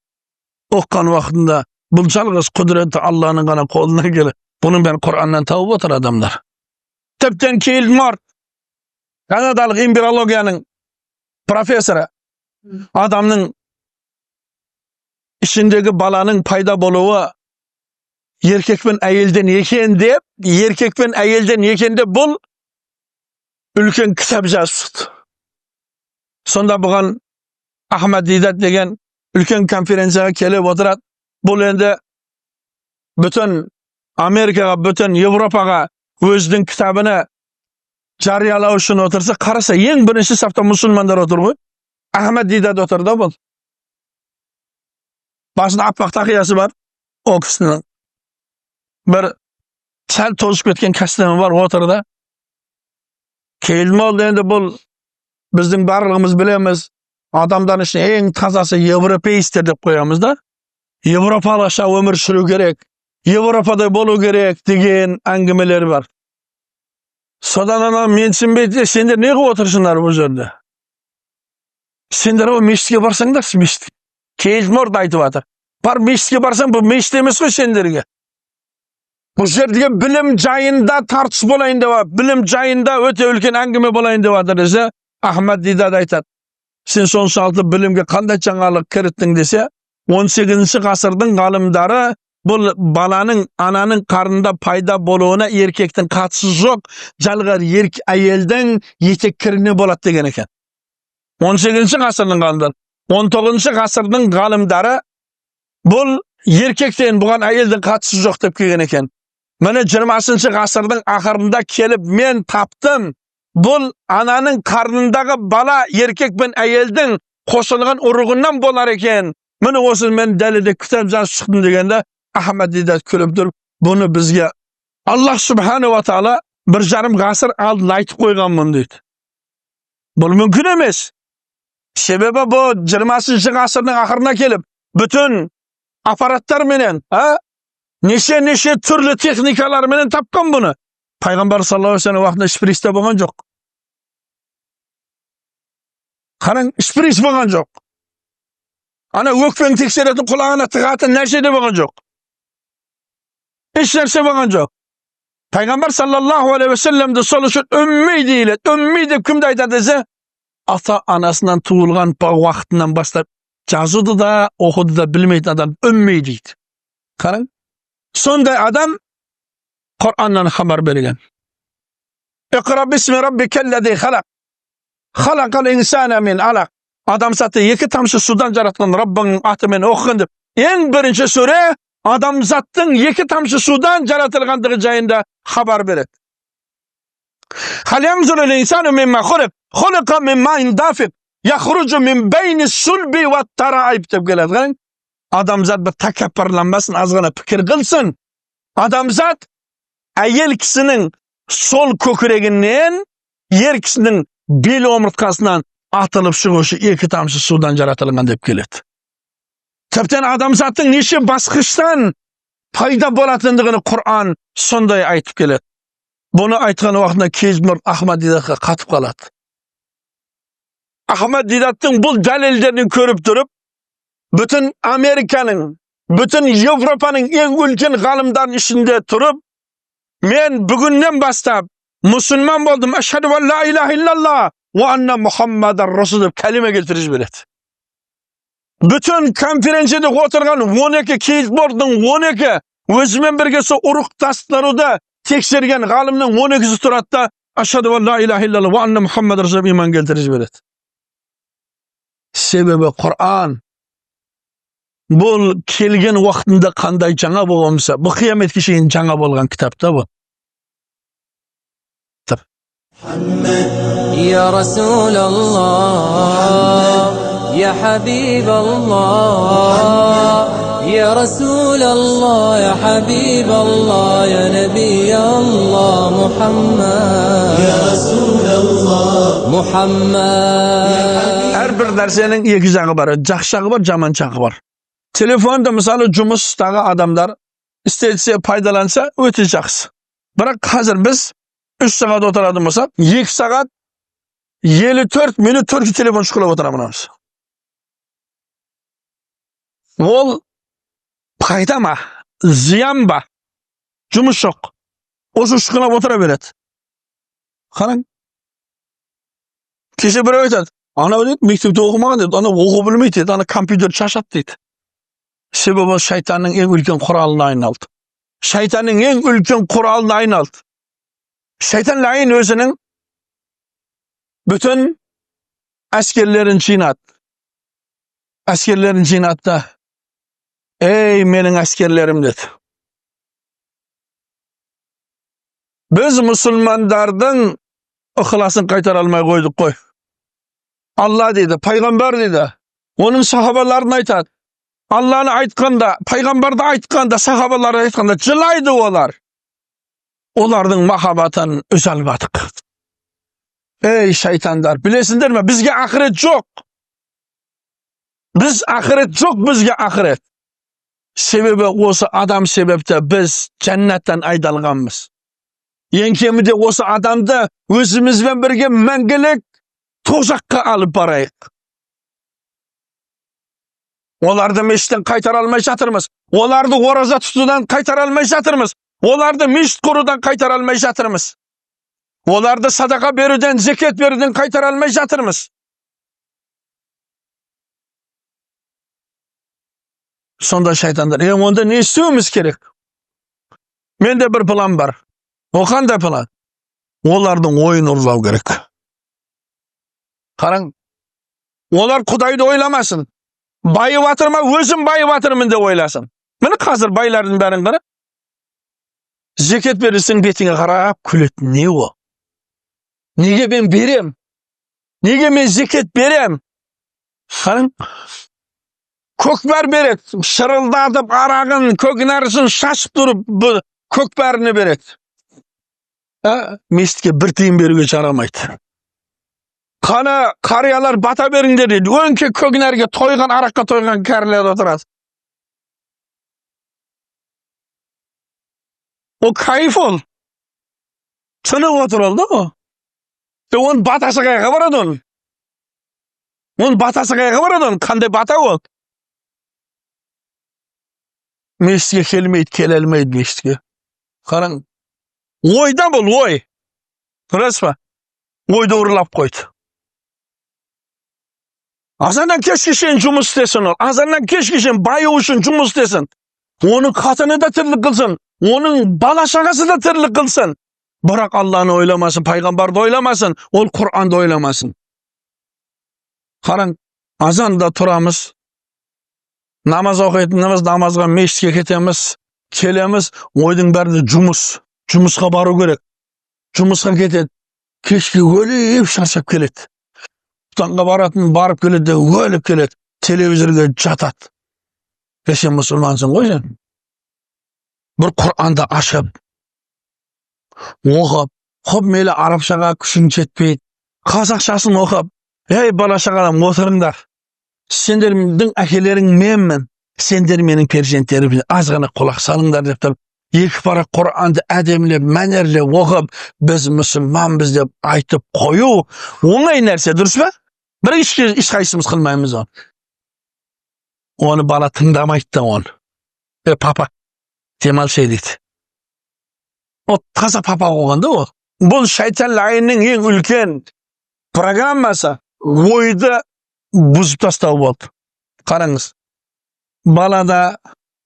оқыған уақытында, бұл жалғыз құдіреті Алланың ғана қолынан келеді. Бұның бәрін Құраннан тауып отыр адамдар. Тіптен Кейл Морт, канадалық эмбриологияның профессоры, адамның ішіндегі баланың пайда болуы еркек пен әйелден екен деп, еркек пен әйелден екен деп, бұл үлкен кітап жазып шықты. Сонда бұған Ахмад Дидат деген үлкен конференцияға келіп отырады. Бұл енді бүтін Америкаға, бүтін Европаға өзінің кітабыны жариялау үшін отырса, қараса, ең бірінші сапта мұсылмандар отыр ғой. Ахмад Дидат отыр да. Бұл басында аппақ тақиясы бар ол кісінің, бір сәл тозып кеткен костюмі бар, отыр да. Келді енді. Бұл біздің барлығымыз білеміз, адамдардың ішінде ең тазасы европейстер деп қоямыз да, европалаша өмір сүру керек, Европада болу керек деген әңгімелер бар. Содан ана менсінбейді: «Сендер не қылып отырсыңдар бұл жерде? Сендер ол мешітке барсаңдаршы, мешітке». Кейл Морд айтып жатыр: «Бар, мешітке барсаң, бұл мешіт емес қой сендерге. Бұл жерде білім жайында тартыс болайын деп жатыр, білім жайында өте үлкен әңгіме болайын деп жатыр», — десе, Ахмад Дидат айтады: «Сен соншалықты білімге қандай жаңалық кіріттің?» — десе, 18 ғасырдың ғалымдары бұл баланың ананың қарнында пайда болуына еркектің қатысы жоқ, жалғыз әйелдің етек кіріне болады деген екен 18 ғасырдың ғалымдары. 19 ғасырдың ғалымдары бұл еркектен, бұған әйелдің қатысы жоқ деп келген екен. Міне, 20 ғасырдың ақырында келіп мен таптым, бұл ананың қарнындағы бала еркек пен әйелдің қосылған ұрығынан болар екен. Міне, осы мен дәлелдеп кітап жазып шықтым дегенде, Ахмад Дидат күліп тұрып: «Бұны бізге Аллах субханала тағала 1,5 ғасыр алдын айтып қойғанмын», — дейді. Бұл мүмкін емес, себебі бұл 20 ғасырдың ақырына келіп, бүтін аппараттарменен, а неше неше түрлі техникаларменен тапқан бұны. Пайғамбар саллаллаху алейхи вассалам уақытында шприц те болған жоқ. Қараң, шприц болған жоқ, ана өкпені тексеретін, құлағына тығатын нәрсе де болған жоқ, еш нәрсе болған жоқ. Пайғамбар саллаллаху алейхи уассаламды сол үшін үмми дейіледі. Үмми деп кімді айтады десе, ата анасынан туылған уақытынан бастап жазуды да, оқуды да білмейтін адам үмми дейді. Қараң, сондай адам Құраннан хабар берген: «Иқра бисми раббикаллази халақ, халақал инсана мин алақ». Адамзатты екі тамшы судан жаратқан Раббыңның атымен оқыған деп, ең бірінші сүре адамзаттың екі тамшы судан жаратылғандығы жайында хабар береді. هل ينظر الإنسان مما خلق خلق من ماء دافق يخرج من بين الصلب والترائب деп келеді. Қараң, адамзат бір тәкаппарланбасын, аз ғана пікір қылсын. Адамзат әйел кісінің сол көкірегінен, ер кісінің бел омыртқасынан атылып шығушы екі тамшы судан жаратылған деп келеді. Тіптен адамзаттың неше басқыштан пайда болатындығын Құран сондай айтып келеді. Бұны айтқан уақытында Кезмұр Ахмад Дидатқа қатып қалады. Ахмад Дидаттың бұл дәлелдерін көріп тұрып, бүтін Американың, бүтін Европаның ең үлкен ғалымдарының ішінде тұрып, «Мен бүгіннен бастап мұсылман болдым, ашхаду ан ла илаха иллаллах уа анна Мұхаммадар расул» деп кәлиме келтіріп жібереді. Бүтін конференцияда отырған 12 Кейтмордың 12 өзімен бірге сол ұрықтастыруды тексерген ғалымның 12-сі тұрады да, ашхаду ан ла илаха иллаллах уа анна Мұхаммад расул деп иман келтіріп жібереді. Себебі Құран бұл келген уақытында қандай жаңа болса, бұл қияметке шейін жаңа болған кітап та бұл. يا رسول الله، يا حبيب الله، يا رسول الله، يا حبيب الله، يا نبي الله محمد، يا رسول الله. محمد. Әрбір нәрсенің екі жағы бар: жақсы жағы бар, жаман жағы бар. Телефонды, мысалы, жұмыстағы адамдар істетсе, пайдаланса, өте жақсы. Бірақ қазір біз 3 сағат отыратын болсақ, 2 сағат 54 минут төртінші телефон шұқылап отырамыз. Ол пайда ма, зиян ба? Жұмыс жоқ, осы шұқылап отыра береді. Қараң, кеше біреу айтады: «Анау, – дейді, – мектепте оқымаған, – дейді, – анау оқу білмейді, – дейді, – ана компьютер шашады», – дейді. Себебі ол шайтанның ең үлкен құралына айналды, шайтанның ең үлкен құралына айналды. Шайтан лайын өзінің бүтін әскерлерін жинады, әскерлерін жинады да: «Ей, менің әскерлерім, – деді, – біз мұсылмандардың ықыласын қайтара алмай қойдық қой. Алла дейді, пайғамбар дейді, оның сахабаларын айтады. Алланы айтқанда, пайғамбарды айтқанда, сахабаларды айтқанда жылайды олар. Олардың махаббатын үзе алмадық. Ей, шайтандар, білесіңдер ме, бізге ақырет жоқ, біз ақырет жоқ, бізге ақырет. Себебі осы адам себепті біз жәннаттан айдалғанбыз. Ең кемінде осы адамды өзімізбен бірге мәңгілік тозаққа алып барайық. Оларды мешіттен қайтара алмай жатырмыз, оларды ораза тұтудан қайтара алмай жатырмыз, оларды мешіт құрудан қайтара алмай жатырмыз, оларды садақа беруден, зекет беруден қайтара алмай жатырмыз». Сонда шайтандар: «Е, онда не істеуіміз керек? Менде бір план бар». Ол қандай план? Олардың ойын ұрлау керек. Қараң, олар құдайды ойламасын, байып жатыр ма, өзім байып жатырмын деп ойласын. Міне, қазір байлардың бәрін қара, зекет берсең, бетіңе қарап күледі. Не ол? Неге мен берем? Неге мен зекет берем? Қараң, көкпар береді, шырылдатып арағын, көкнәрісін шашып тұрып, бұл көкпарını береді. А, мешітке бір тиын беруге жарамайды. Қана, қариялар, бата беріңдер дейді. Өңкей көкнәрге тойған, араққа тойған кәрілер отырады. Ол кайф, ол тынып отыр ол да. Ол оның батасы қайға барады? Оның батасы қайға барады? Оның қандай бата ол? Мешітке келмейді, келе алмайды мешітке. Қараң, ойда бұл ой, рас па? Ойды ұрлап қойды. Азаннан кешке шейін жұмыс істесін ол, азаннан кешке шейін баю үшін жұмыс істесін, оның қатыны да тірлік қылсын, оның бала шағасы да тірлік қылсын, бірақ Алланы ойламасын, пайғамбарды ойламасын, ол Құранды ойламасын. Қараң, азанда тұрамыз, намаз оқитынымыз, намазға мешітке кетеміз, келеміз, ойдың бәрінде жұмыс, жұмысқа бару керек. Жұмысқа кетеді, кешке өліп шаршап келеді, таңға баратын, барып келеді де өліп келеді, телевизорге жатады. Е, сен мұсылмансың ғой, сен бір Құранды ашып оқып, хоп, мейлі, арабшаға күшің жетпейді, қазақшасын оқып: «Ей, бала шағаларым, отырыңдар, сендердің әкелерің менмін, сендер менің перзенттерім, аз ғана құлақ салыңдар», – деп тұрып, екі парақ Құранды әдемілеп, мәнерлеп оқып, біз мұсылманбыз деп айтып қою оңай нәрсе, дұрыс па? Бірақ ешқайсымыз қылмаймыз оны. Оны бала тыңдамайды да оны. «Е, папа, демалшы», – дейді. Ол таза папа болған да ол. Бұл шайтан лайынның ең үлкен программасы ойды бұзып тастау болды. Қараңыз, балада,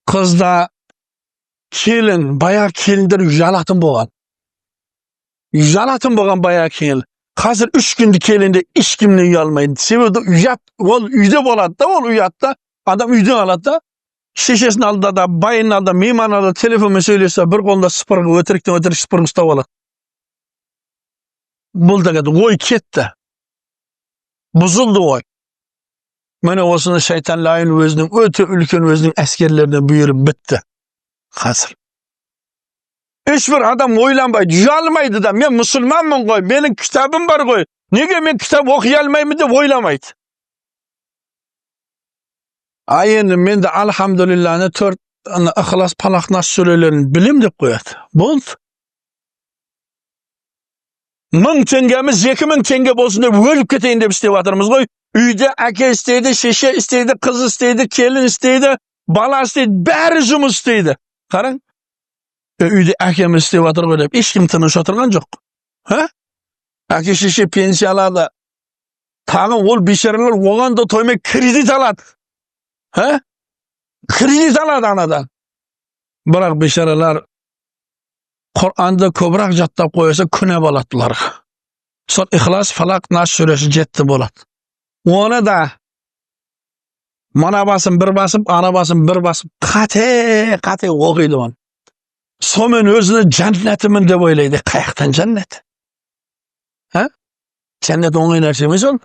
қызда, келін, баяғы келіндер ұялатын болған, ұялатын болған баяғы келін. Қазір 3 күндік келінде ешкімнен ұялмайды. Себебі ұят ол үйде болады да, ол ұятты адам үйден алады да. Шешесінің алдында да, байының алдында, мейманның алдында телефонмен сөйлессе, бір қолында сыпырғы, өтіріктен өтірік сыпырғы ұстап алады. Бұл деген ой кетті, бұзылды ой. Міне, осыны шайтан лайын өзінің өте үлкен өзінің әскерлеріне бұйырып бітті. Қазір ешбір адам ойланбайды, ұялмайды да. Мен мұсылманмын ғой, менің кітабым бар ғой, неге мен кітап оқи алмаймын деп ойламайды. А енді мен де, альхамдулилланы, төрт ана Ықылас, Палақ, Нас сүрелерін білем деп қояды. Болды, 1000 теңгеміз 2000 теңге болсын деп өліп кетейін деп істеп жатырмыз ғой. Үйде әке істейді, шеше істейді, қыз істейді, келін істейді, бала істейді, бәрі жұмыс істейді. Қараң, үйде әкеміз істеп жатыр ғой деп ешкім тыныш отырған жоқ. Ха, әке шеше пенсия алады, тағы ол бейшаралар оған да тоймай кредит алады. Ха, кредит алады анадан. Бірақ бейшаралар Құранды көбірек жаттап қойса, күнә болады бұларға. Сол Ихлас, Фалақ, Нас сүресі жетті болады. Оны да мына басын бір басып, ана басын бір басып, қате қате оқиды оны. Сонымен өзіні жәннатымын деп ойлайды. Қаяқтан жәннат? А, жәннат оңай нәрсе емес ол.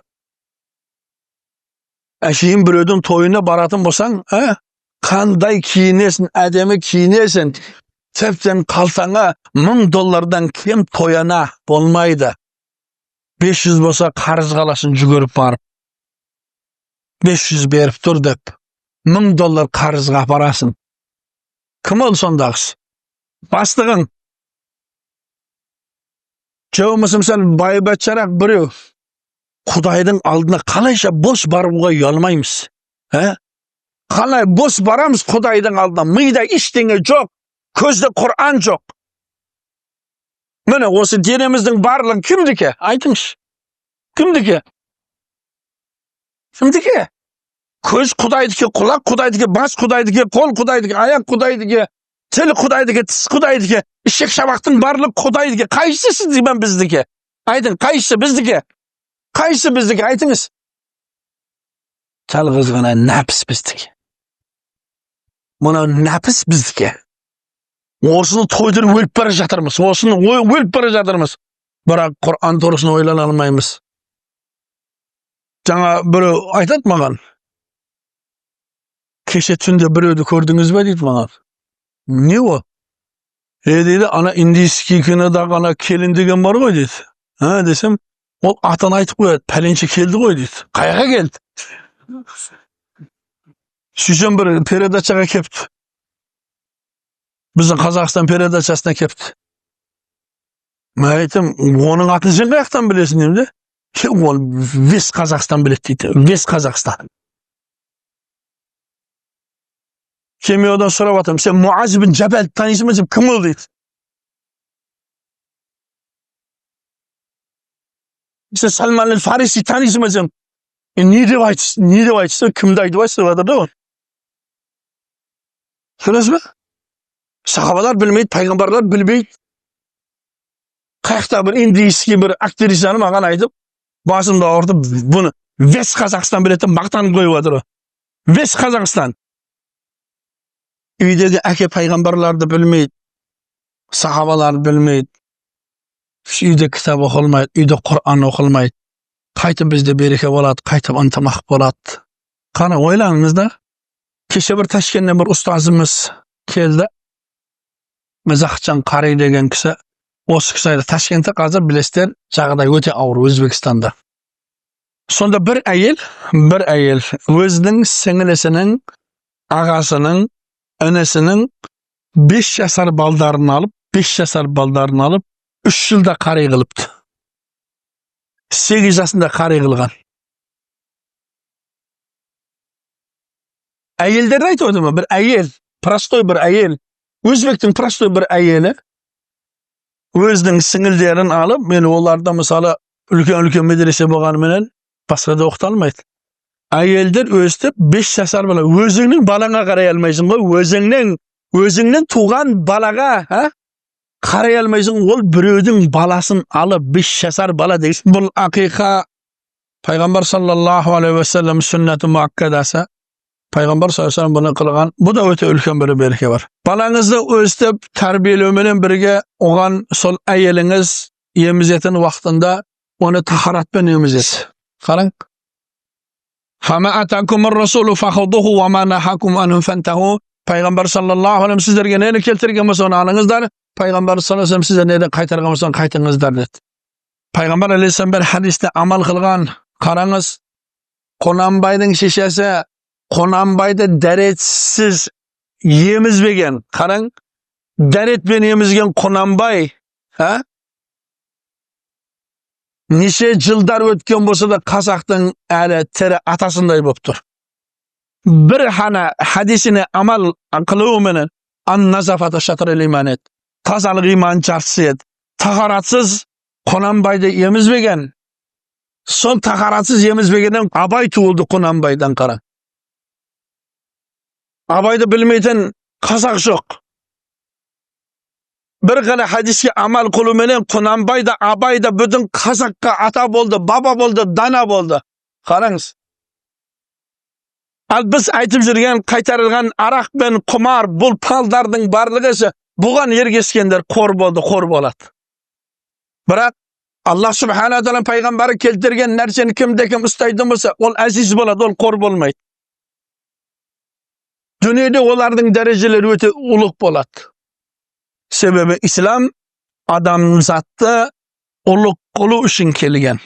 Әшейін біреудің тойына баратын болсаң, а, қандай киінесің, әдемі киінесің, тіптен қалтаңа 1000 доллардан кем тояна болмайды. 500 болса, қарызға аласың. Жүгіріп барып 500 беріп тұр деп 1000 доллар қарызға апарасың. Кім ол сондағысы? Бастығың же болмаса, мысалы, байбатшарақ біреу. Құдайдың алдына қалайша бос баруға ұялмаймыз? Ә, қалай бос барамыз Құдайдың алдына? Мида ештеңе жоқ, көзде Құран жоқ. Міне, осы денеміздің барлығы кімдікі, айтыңызшы, кімдікі? Кімдікі? Көз Құдайдікі, құлақ Құдайдікі, бас Құдайдікі, қол Құдайдікі, аяқ Құдайдікі, тіл Құдайдікі, тіс Құдайдікі, ішек шабақтың барлығы Құдайдікі. Қайсысы сіздікі мен біздікі, айтың? Қайсысы біздікі? Қайсысы біздікі, айтыңыз? Жалғыз ғана нәпіс біздікі. Мынау нәпіс біздікі. Осыны тойдырып өліп бара жатырмыз, осыны өліп бара жатырмыз, бірақ Құран турасында ойлана алмаймыз. Жаңа біреу айтады маған: «Кеше түнде біреуді көрдіңіз бе?» – дейді маған. Не ол? Е, дейді, ана индийский кинодағы ана келін деген бар ғой, дейді. «А?» – десем, ол атын айтып қояды: «Пәленше келді ғой», – дейді. Қаяққа келді? Сөйтсем, бір передачаға келіпті, біздің Қазақстан передачасына келіпті. Мен айттым: «Оның атын сен қаяқтан білесің?» – деймін де. «Е, оны весь Қазақстан біледі», – дейді. Весь Қазақстан. Кейін мен одан сұрап жатырмын: «Сен Муаз бин Жабалды танисың ба?» – десем, «Кім ол?» – дейді. «Сен Салман әл Фариси танисың ба?» – десем, «Е, не деп айтсын, не деп айтсын, кімді айтып айтсын?» – деп жатыр да ол. Көресіз бе, сахабалар білмейді, пайғамбарлар білмейді. Қаяқта бір индийский бір актрисаны маған айтып, басымды ауыртып, бұны весь Қазақстан біледі деп мақтанып қойып жатыр ғой. Весь Қазақстан. Үйдегі әке пайғамбарларды білмейді, сахабаларды білмейді. Үйде кітап оқылмайды, үйде Құран оқылмайды. Қайтып бізде береке болады, қайтып ынтымақ болады? Қане, ойланыңыз да. Кеше бір Ташкенттен бір ұстазымыз келді, Мизахжан Қари деген кісі. Осы кісі айтады: Ташкентте қазір, білесіздер, жағдай өте ауыр Өзбекстанда. Сонда бір әйел өзінің сіңілісінің, ағасының, інісінің 5 жасар балдарын алып, 5 жасар балдарын алып, 3 жылда қари қылыпты. 8 жасында қари қылған. Әйелдерді айтып отырмын. Бір әйел, простой бір әйел, өзбектің простой бір әйелі өзінің сіңілдерін алып, мен оларда, мысалы, үлкен үлкен медресе болғаныменен, басқа да оқыта алмайды. Әйелдер өстіп 5 жасар бала, өзіңнің балаңа қарай алмайсың ғой, өзіңнің туған балаға, а, қарай алмайсың. Ол біреудің баласын алып, 5 жасар бала деген. Бұл ақиқа пайғамбар саллаллаху алейхи уассалам сүннәті муаккадасы. Пайғамбар саллаллаху алейхи бұны қылған. Бұл да өте үлкен бір береке бар. Балаңызды өстіп тәрбиелеуменен бірге, оған сол әйеліңіз емізетін уақытында оны тахаратпен емізеді. Қараң. فما آتاكم الرسول فخذوه وما نهاكم عنه فانتهوا. Пайғамбар саллаллаху алейхи сіздерге нені келтірген болса, оны алыңыздар. Пайғамбар саллаллаху алейхи сіздер неден қайтарған болса, қайтыңыздар деді. Пайғамбар алейхиссалам бір хадисте амал қылған. Қараңыз, Құнанбайдың шешесі Құнанбайды дәретсіз емізбеген. Қараң, дәретпен емізген Құнанбай, а? Неше жылдар өткен болса да, қазақтың әлі тірі атасындай болып тұр. Бір ғана хадисіне амал қылуменен. النظافة شطر الإيمان еді, тазалық иман жартысы еді. Тахаратсыз Құнанбайды емізбеген. Сол тахаратсыз емізбегеннен Абай туылды Құнанбайдан. Қара, Абайды білмейтін қазақ жоқ. Бір ғана хадиске амал қылуменен Құнанбай да, Абай да бүтін қазаққа ата болды, баба болды, дана болды. Қараңыз, ал біз айтып жүрген қайтарылған арақ пен құмар, бұл палдардың барлығы ше, бұған ергескендер қор болды, қор болады. Бірақ Аллах субхана тағала, пайғамбары келтірген нәрсені кімде кім ұстайтын болса, ол әзиз болады, ол қор болмайды. Дүниеде олардың дәрежелері өте ұлық болады, себебі ислам адамзатты ұлық қылу үшін келген.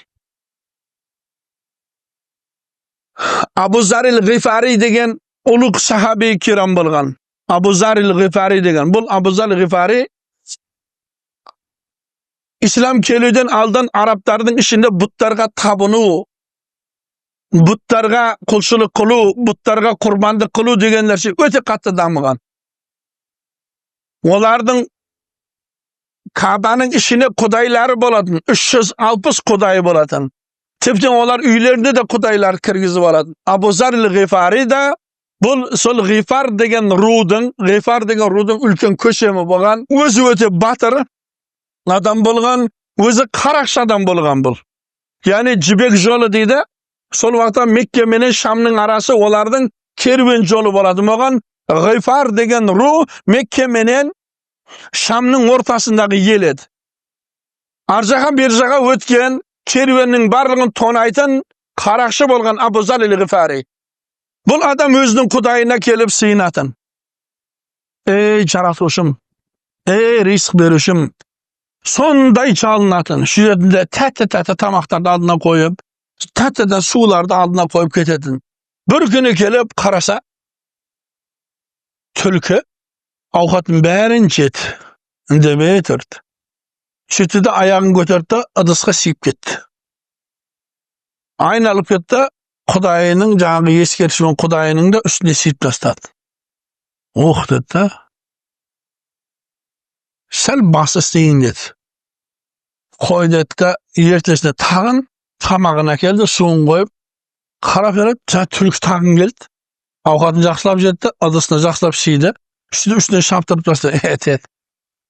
Абу Зарил Ғифари деген ұлық сахаби кирам болған. Абу Зарил Ғифари деген. Бұл Абу Зар Ғифари ислам келуден алдын арабтардың ішінде бұттарға табыну, бұттарға құлшылық қылу, бұттарға құрбандық қылу деген нәрсе өте қатты дамыған. Олардың Кабаның ішіне құдайлары болатын, 360 құдайы болатын. Тіптен олар үйлеріне де құдайлар кіргізіп алатын. Абу Зар Ғифари да бұл сол Ғифар деген рудың, Ғифар деген рудың үлкен көсемі болған. Өзі өте батыр адам болған, өзі қарақшы адам болған бұл. Яғни Жібек жолы дейді. Сол уақытта Мекке менен Шамның арасы олардың керуен жолы болатын болған. Ғифар деген ру Мекке менен Шамның ортасындағы ел еді. Ар жаққа, бер жаққа өткен керуеннің барлығын тонайтын қарақшы болған Абу Зар Ғифари. Бұл адам өзінің құдайына келіп сыйынатын. Ей, жаратушым, ей, ризық берушім, сондай жалынатын. Сөйтетін, тәтті тәтті тамақтарды алдына қойып, тәтті тәтті суларды алдына қойып кететін. Бір күні келіп қараса, түлкі ауқаттың бәрін жеді, үндемей тұрды. Сөйтті де, аяғын көтерді де, ыдысқа сиіп кетті. Айналып кетті, құдайының жаңағы ескертішімен құдайының да үстіне сиіп тастады. Ох, деді да, сәл басы істейін деді. Қой деді да, ертесіне тағын тамағын әкелді, суын қойып, қарап береді, жаңа түлкі тағын келді. Ауқатын жақсылап жеді, ыдысына жақсылап сиді, үстіне шаптырып тастады. Ет, ет.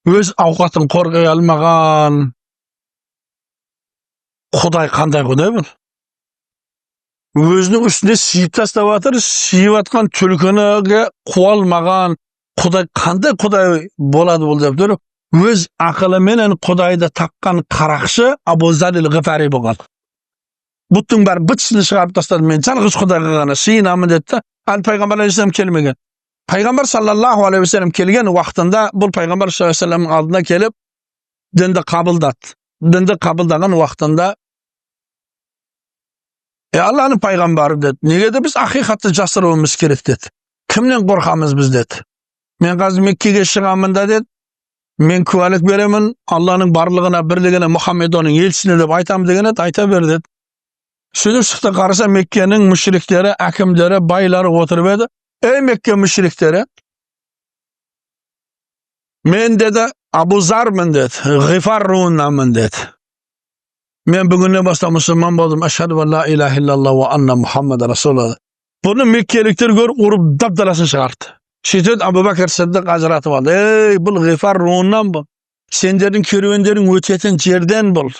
Өз ауқатын қорғай алмаған құдай қандай құдай бұл? Өзінің үстіне сиіп тастап жатыр, сиіп жатқан түлкіні қуа алмаған құдай қандай құдай болады бұл деп тұрып, өз ақылыменен құдайды тапқан қарақшы Абу Зарил Ғифари болған. Бұттың бәрін быт-шытын шығарып тастады, мен жалғыз құдайға ғана сыйынамын деді да. Әлі пайғамбар алейхисалам келмеген. Пайғамбар саллаллаху алейхи уассалам келген уақытында бұл пайғамбар саллаллаху алейхи уассаламның алдына келіп дінді қабылдады. Дінді қабылдаған уақытында: «Е, Алланың пайғамбары, – деді, – неге де біз ақиқатты жасыруымыз керек? – деді. – Кімнен қорқамыз біз? – деді. – Мен қазір Меккеге шығамын да, – деді, – мен куәлік беремін Алланың барлығына, бірлігіне, Мұхаммед оның елшісіне деп айтамын», – деген еді. «Айта бер», – деді. Сөйтіп шықты. Қараса, Меккенің мүшриктері, әкімдері, байлары отырып еді. «Ей, Мекке мүшриктері, мен, – деді, – Абу Зармын, – деді, – Ғифар руынанмын, – деді. – Мен бүгіннен бастап мұсылман болдым. Ашхаду ан ла илаха иллаллах уа анна Мұхаммад расулаллах». Бұны меккеліктер көріп, ұрып дап-даласын шығарды. Сөйтіп Абу Бәкір Сыдық ажыратып алды. «Ей, бұл Ғифар руынан, бұл сендердің керуендерің өтетін жерден, бұл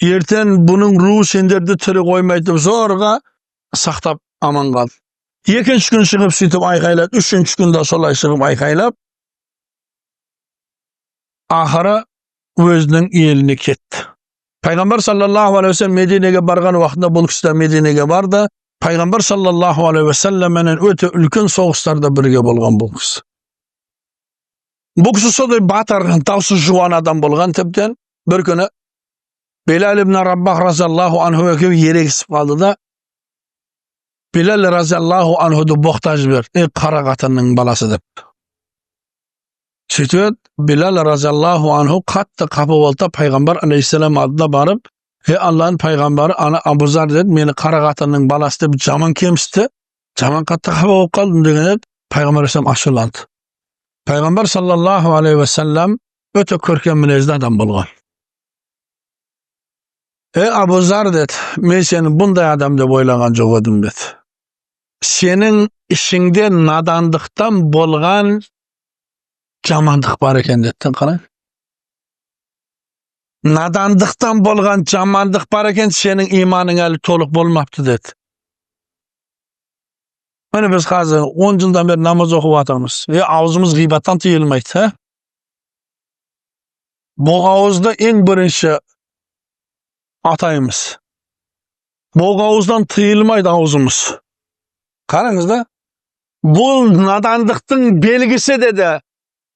ертең бұның руы сендерді тірі қоймайды», – деп зорға сақтап аман қалды. Екінші күн шығып, сөйтіп айқайлады. Үшінші күн де солай шығып айқайлап, ақыры өзінің еліне кетті. Пайғамбар саллаллаху алейхи уассалам Мединеге барған уақытында бұл кісі де Мединеге барды. Пайғамбар саллаллаху алейхи уассаламменен өте үлкен соғыстарда бірге болған бұл кісі. Бұл кісі сондай батыр, даусы жуан адам болған. Тіптен бір күні Белал ибн Раббах разиаллаху анху екеуі ерегісіп қалды да, Белал разиаллаху анхуды боқтап жіберді: «Ей, қара қатынның баласы», – деп. Сөйтіп еді, Белал разиаллаху анху қатты қапа болды да, пайғамбар алейхиссалам алдына барып: «Ей, Алланың пайғамбары, ана Абузар, – деді, – мені қара қатынның баласы деп жаман кемсітті, жаман қатты қапа болып қалдым», – деген еді. Пайғамбар алейхиссалам ашуланды. Пайғамбар саллаллаху алейхи уассалам өте көркем мінезді адам болған. «Ей, Абузар, – деді, – мен сені бұндай адам деп ойлаған жоқ едім, – деді. – Сенің ішіңде надандықтан болған жамандық бар екен», – деді. Қараң, «Надандықтан болған жамандық бар екен, сенің иманың әлі толық болмапты», – деді. Міне, біз қазір 10 жылдан бері намаз оқып жатырмыз. Е, аузымыз ғибаттан тыйылмайды, ә? Боғауызды ең бірінші атаймыз. Боғауыздан тыйылмайды аузымыз. Қараңыз да, «Бұл надандықтың белгісі», – деді.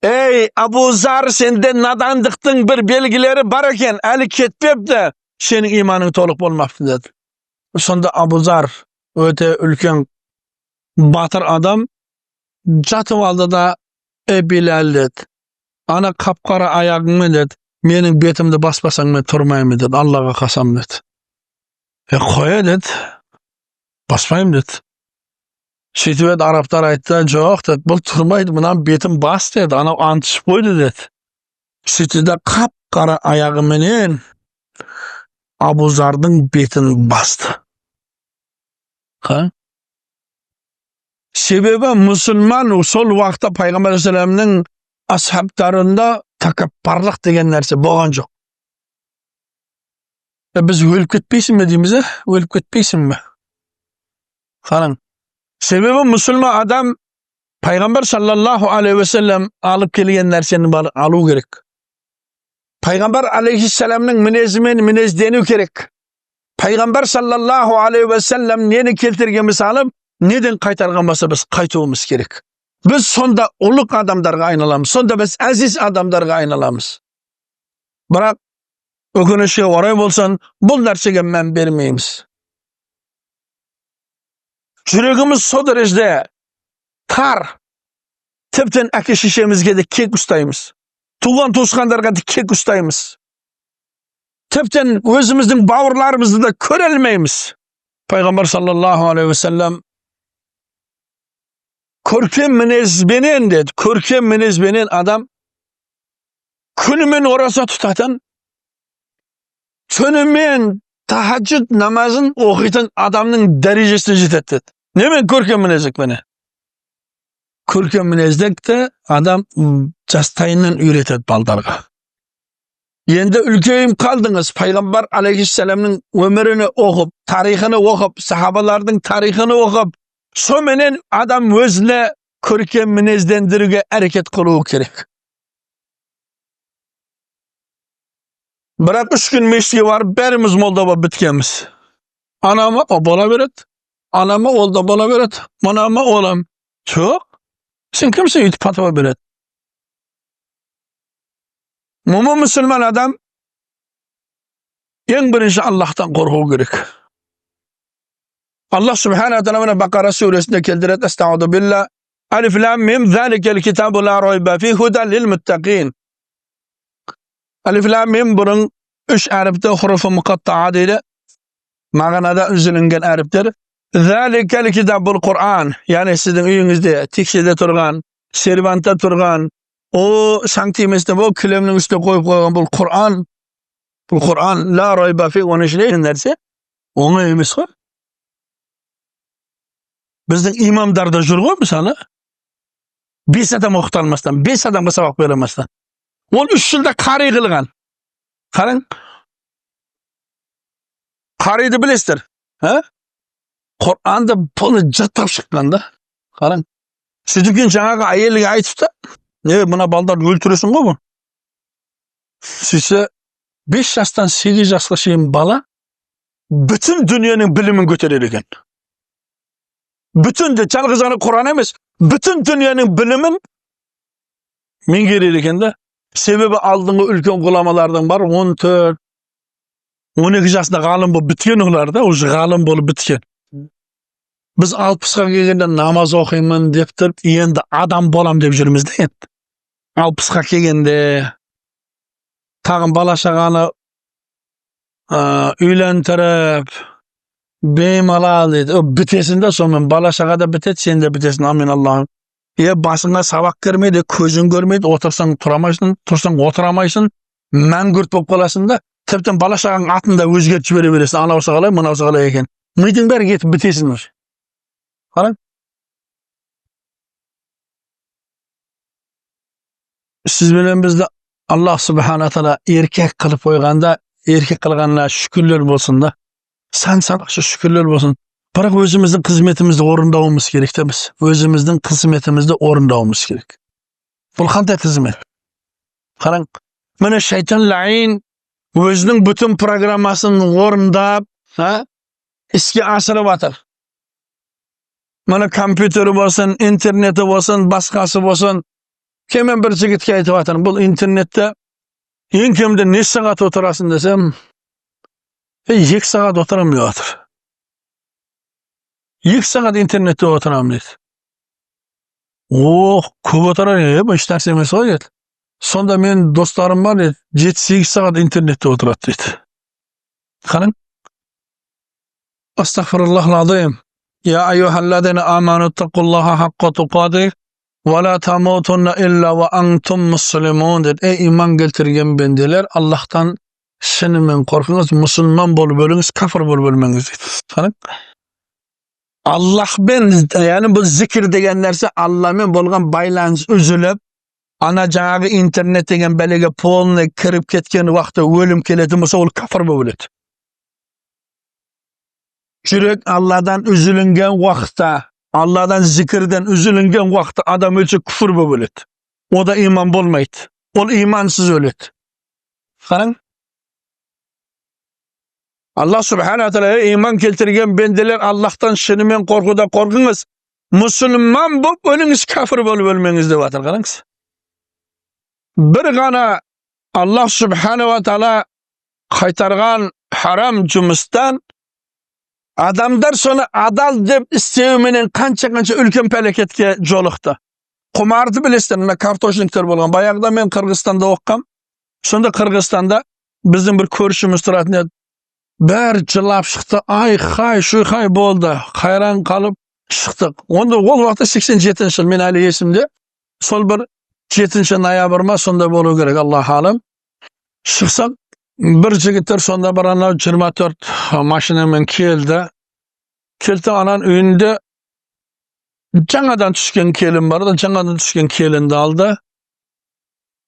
«Ей, Абузар, сенде надандықтың бір белгілері бар екен, әлі кетпепті, сенің иманың толық болмапты», – деді. Сонда Абузар өте үлкен батыр адам жатып алды да: «Ей, Билал, – деді, – ана қап қара аяғыңмен, – деді, – менің бетімді баспасаң, мен тұрмаймын, – деді, – Аллаға қасам», – деді. «Е, қоя, – деді, – баспаймын», – деді. Сөйтіп еді, арабтар айтты: «Жоқ, – деді, – бұл тұрмайды, мынаның бетін бас», – деді, «анау ант ішіп қойды», – деді. Сөйтті де, қап қара аяғыменен Абузардың бетін басты. Ха? Себебі мұсылман сол уақытта пайғамбар алейхиссаламның асхабтарында тәкаппарлық деген нәрсе болған жоқ. Е, біз өліп кетпейсің бе дейміз, ә? Өліп кетпейсің бе? Қараң. Себебі мұсылман адам пайғамбар саллаллаху алейхи уассалам алып келген нәрсені барлығын алу керек. Пайғамбар алейхиссаламның мінезімен мінездену керек. Пайғамбар саллаллаху алейхи уассалам нені келтірген болса алып, неден қайтарған болса, біз қайтуымыз керек. Біз сонда ұлық адамдарға айналамыз, сонда біз әзиз адамдарға айналамыз. Бірақ өкінішке орай болсын, бұл нәрсеге мән бермейміз. Жүрегіміз со дәрежеде тар, тіптен әке шешемізге де кек ұстаймыз, туған туысқандарға да кек ұстаймыз, тіптен өзіміздің бауырларымызды да көре алмаймыз. Пайғамбар саллаллаху алейхи уассалам «Көркем мінезбенен, – деді, – көркем мінезбенен адам күнімен ораза тұтатын, түнімен тахаджуд намазын оқитын адамның дәрежесіне жетеді», – деді. Немен? Көркем мінездікпенен. Көркем мінездікті адам жастайынан үйретеді балдарға. Енді үлкейіп қалдыңыз, пайғамбар алейхиссаламның өмірini оқып, тарихını оқып, сахабалардың тарихını оқып, соменен адам өзіне көркем мінездендіруге әрекет қылуы керек. Бірақ 3 күн мешітке барып, бәріміз молда болып біткенбіз. Анама о бола береді, анама ол да бола береді, мынама олам. Жоқ, сен кімсің өйтіп патуа береді? Момын мұсылман адам ең бірінші Аллахтан қорқу керек. Аллах субхана тағала мына Бақара сүресінде келтіреді: Астағфиру билла, алиф лам мим, заликал китабу ла райба фи худа лил муттақин. Алиф лам мим, бұрын үш әріпті хуруфы мұқаттаа дейді, мағынада үзілінген әріптер. Заликал китаб, бұл Құран, яғни сіздің үйіңізде текшеде тұрған, сервантта тұрған, о шаң тиместен бұл кілемнің үстіне қойып қойған бұл Құран, бұл Құран, ла райба фи, оның ішінде нәрсе оңай емес қой. Біздің имамдар да жүр ғой, мысалы, бес адам оқыта алмастан, бес адамға сабақ бере алмастан, ол 3 жылда қари қылған. Қараң, қариды білесіздер, а? Құранды полный жаттап шыққан да. Қараң, сөйтіп кейін жаңағы әйелге айтыпты: «Не, мына балдарды өлтіресің ғой бұл». Сөйтсе, 5 жастан 8 жасқа шейін бала бүтін дүниенің білімін көтерер екен. Бүтін де жалғыз ғана Құран емес, бүтін дүниенің білімін меңгереді екен да. Себебі алдыңғы үлкен ғұламалардың бар 14, 12 жасында ғалым болып біткен олар да, уже ғалым болып біткен. Біз 60-қа келгенде намаз оқимын деп тұрып, енді адам болам деп жүрміз да енді. 60-қа келгенде тағын бала шағаны үйлендіріп, беймалал дейді. Бітесің да сонымен, бала шаға да бітеді, сен де бітесің. Амин Аллахым. Е, басыңа сабақ кірмейді, көзің көрмейді, отырсаң тұра алмайсың, тұрсаң отыра алмайсың, мәңгүрт болып қаласың да, тіптен бала шағаның атын да өзгертіп жібере бересің. Анаусы қалай, мынаусы қалай екен. Мидың бәрі кетіп бітесің уже. Қараң. Сіз бенен бізді Аллах Субхана Тағала еркек қылып қойғанда, еркек қылғанына шүкірлер болсын да. Сан санақша шүкірлер болсын. Бірақ өзіміздің қызметімізді орындауымыз керек те біз. Өзіміздің қызметімізді орындауымыз керек. Бұл қандай қызмет? Қараң, міне шайтан ләйін өзінің бүтін программасын орындап, іске асырып жатыр. Міне компьютері болсын, интернеті болсын, басқасы болсын. Кемен бір жігітке айтып жатырмын, бұл интернетте ең кемінде неше сағат отырасың десем, 2 сағат отырамын деп жатыр. 2 сағат интернетте отырамын дейді. Ох, көп отырар, бұл еш нәрсе емес қой дейді. Сонда менің достарым бар дейді, 7-8 сағат интернетте отырады дейді. Қараң. Астағфируллахил-азим. Я айюхаллазина аману тақуллаха хаққа туқатих ва ла тамутунна илля ва антум муслимун дейді. Ей иман келтірген бенделер, Аллахтан шынымен қорқыңыз, мұсылман болып өліңіз, кәфір болып өлмеңіз дейді. Қараң. Аллахпен, яғни бұл зикір деген нәрсе Алламен болған байланыс үзіліп, ана жаңағы интернет деген бәлеге полный кіріп кеткен уақытта өлім келетін болса, ол кәфір болып өледі. Жүрек Алладан үзілінген уақытта, Алладан зикірден үзілінген уақытта адам өлсе күфір болып өледі. Ода иман болмайды. Ол имансыз өледі. Қараң. Аллах Субхана Тағала иман келтірген бенделер, Аллахтан шынымен қорқуда қорқыңыз. Мұсылман болып өліңіз, кәфір болып өлмеңіз деп жатыр, қараңыз. Бір ғана Аллах Субханала Тағала қайтарған харам жұмыстан адамдар соны адал деп істеуменен қанша-қанша үлкен пәлекетке жолықты. Құмарды білесіздер, мына картошниктер болған. Баяғыда мен Қырғызстанда оққам. Сонда Қырғызстанда біздің бір көршіміз тұратын еді. Бәрі жылап шықты, ай хай, шуйхай болды. Қайран қалып шықтық. Онда ол уақытта 87 жыл, мен әлі есімде. Сол бір 7 ноябрь ма сонда болу керек, Аллах алым. Шықсақ, бір жігіттер сонда бір анау 24 машинамен келді. Келді, ананың үйінде жаңадан түскен келін бар да, жаңадан түскен келінді алды.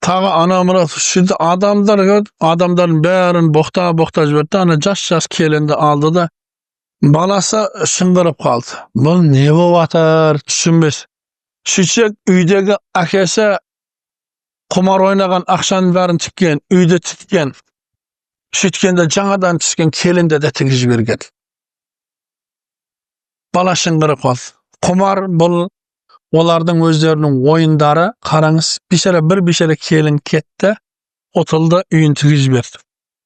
Тағы ана мына сөйтті, адамдар көрді, адамдардың бәрін боқта-боқта жіберді. Ана жас-жас келінді алды да, баласы шыңғырып қалды. Бұл не болып жатыр, түсінбес. Сөйтсек, үйдегі әкесі құмар ойнаған ақшаның бәрін тіккен, үйді тіккен. Сөйткенде жаңадан түскен келінді де тігіп жіберген. Бала шыңғырып қалды. Құмар бұл олардың өздерінің ойындары. Қараңыз, бейшара бір бейшара келін кетті, ұтылды, үйін тігіп жіберді.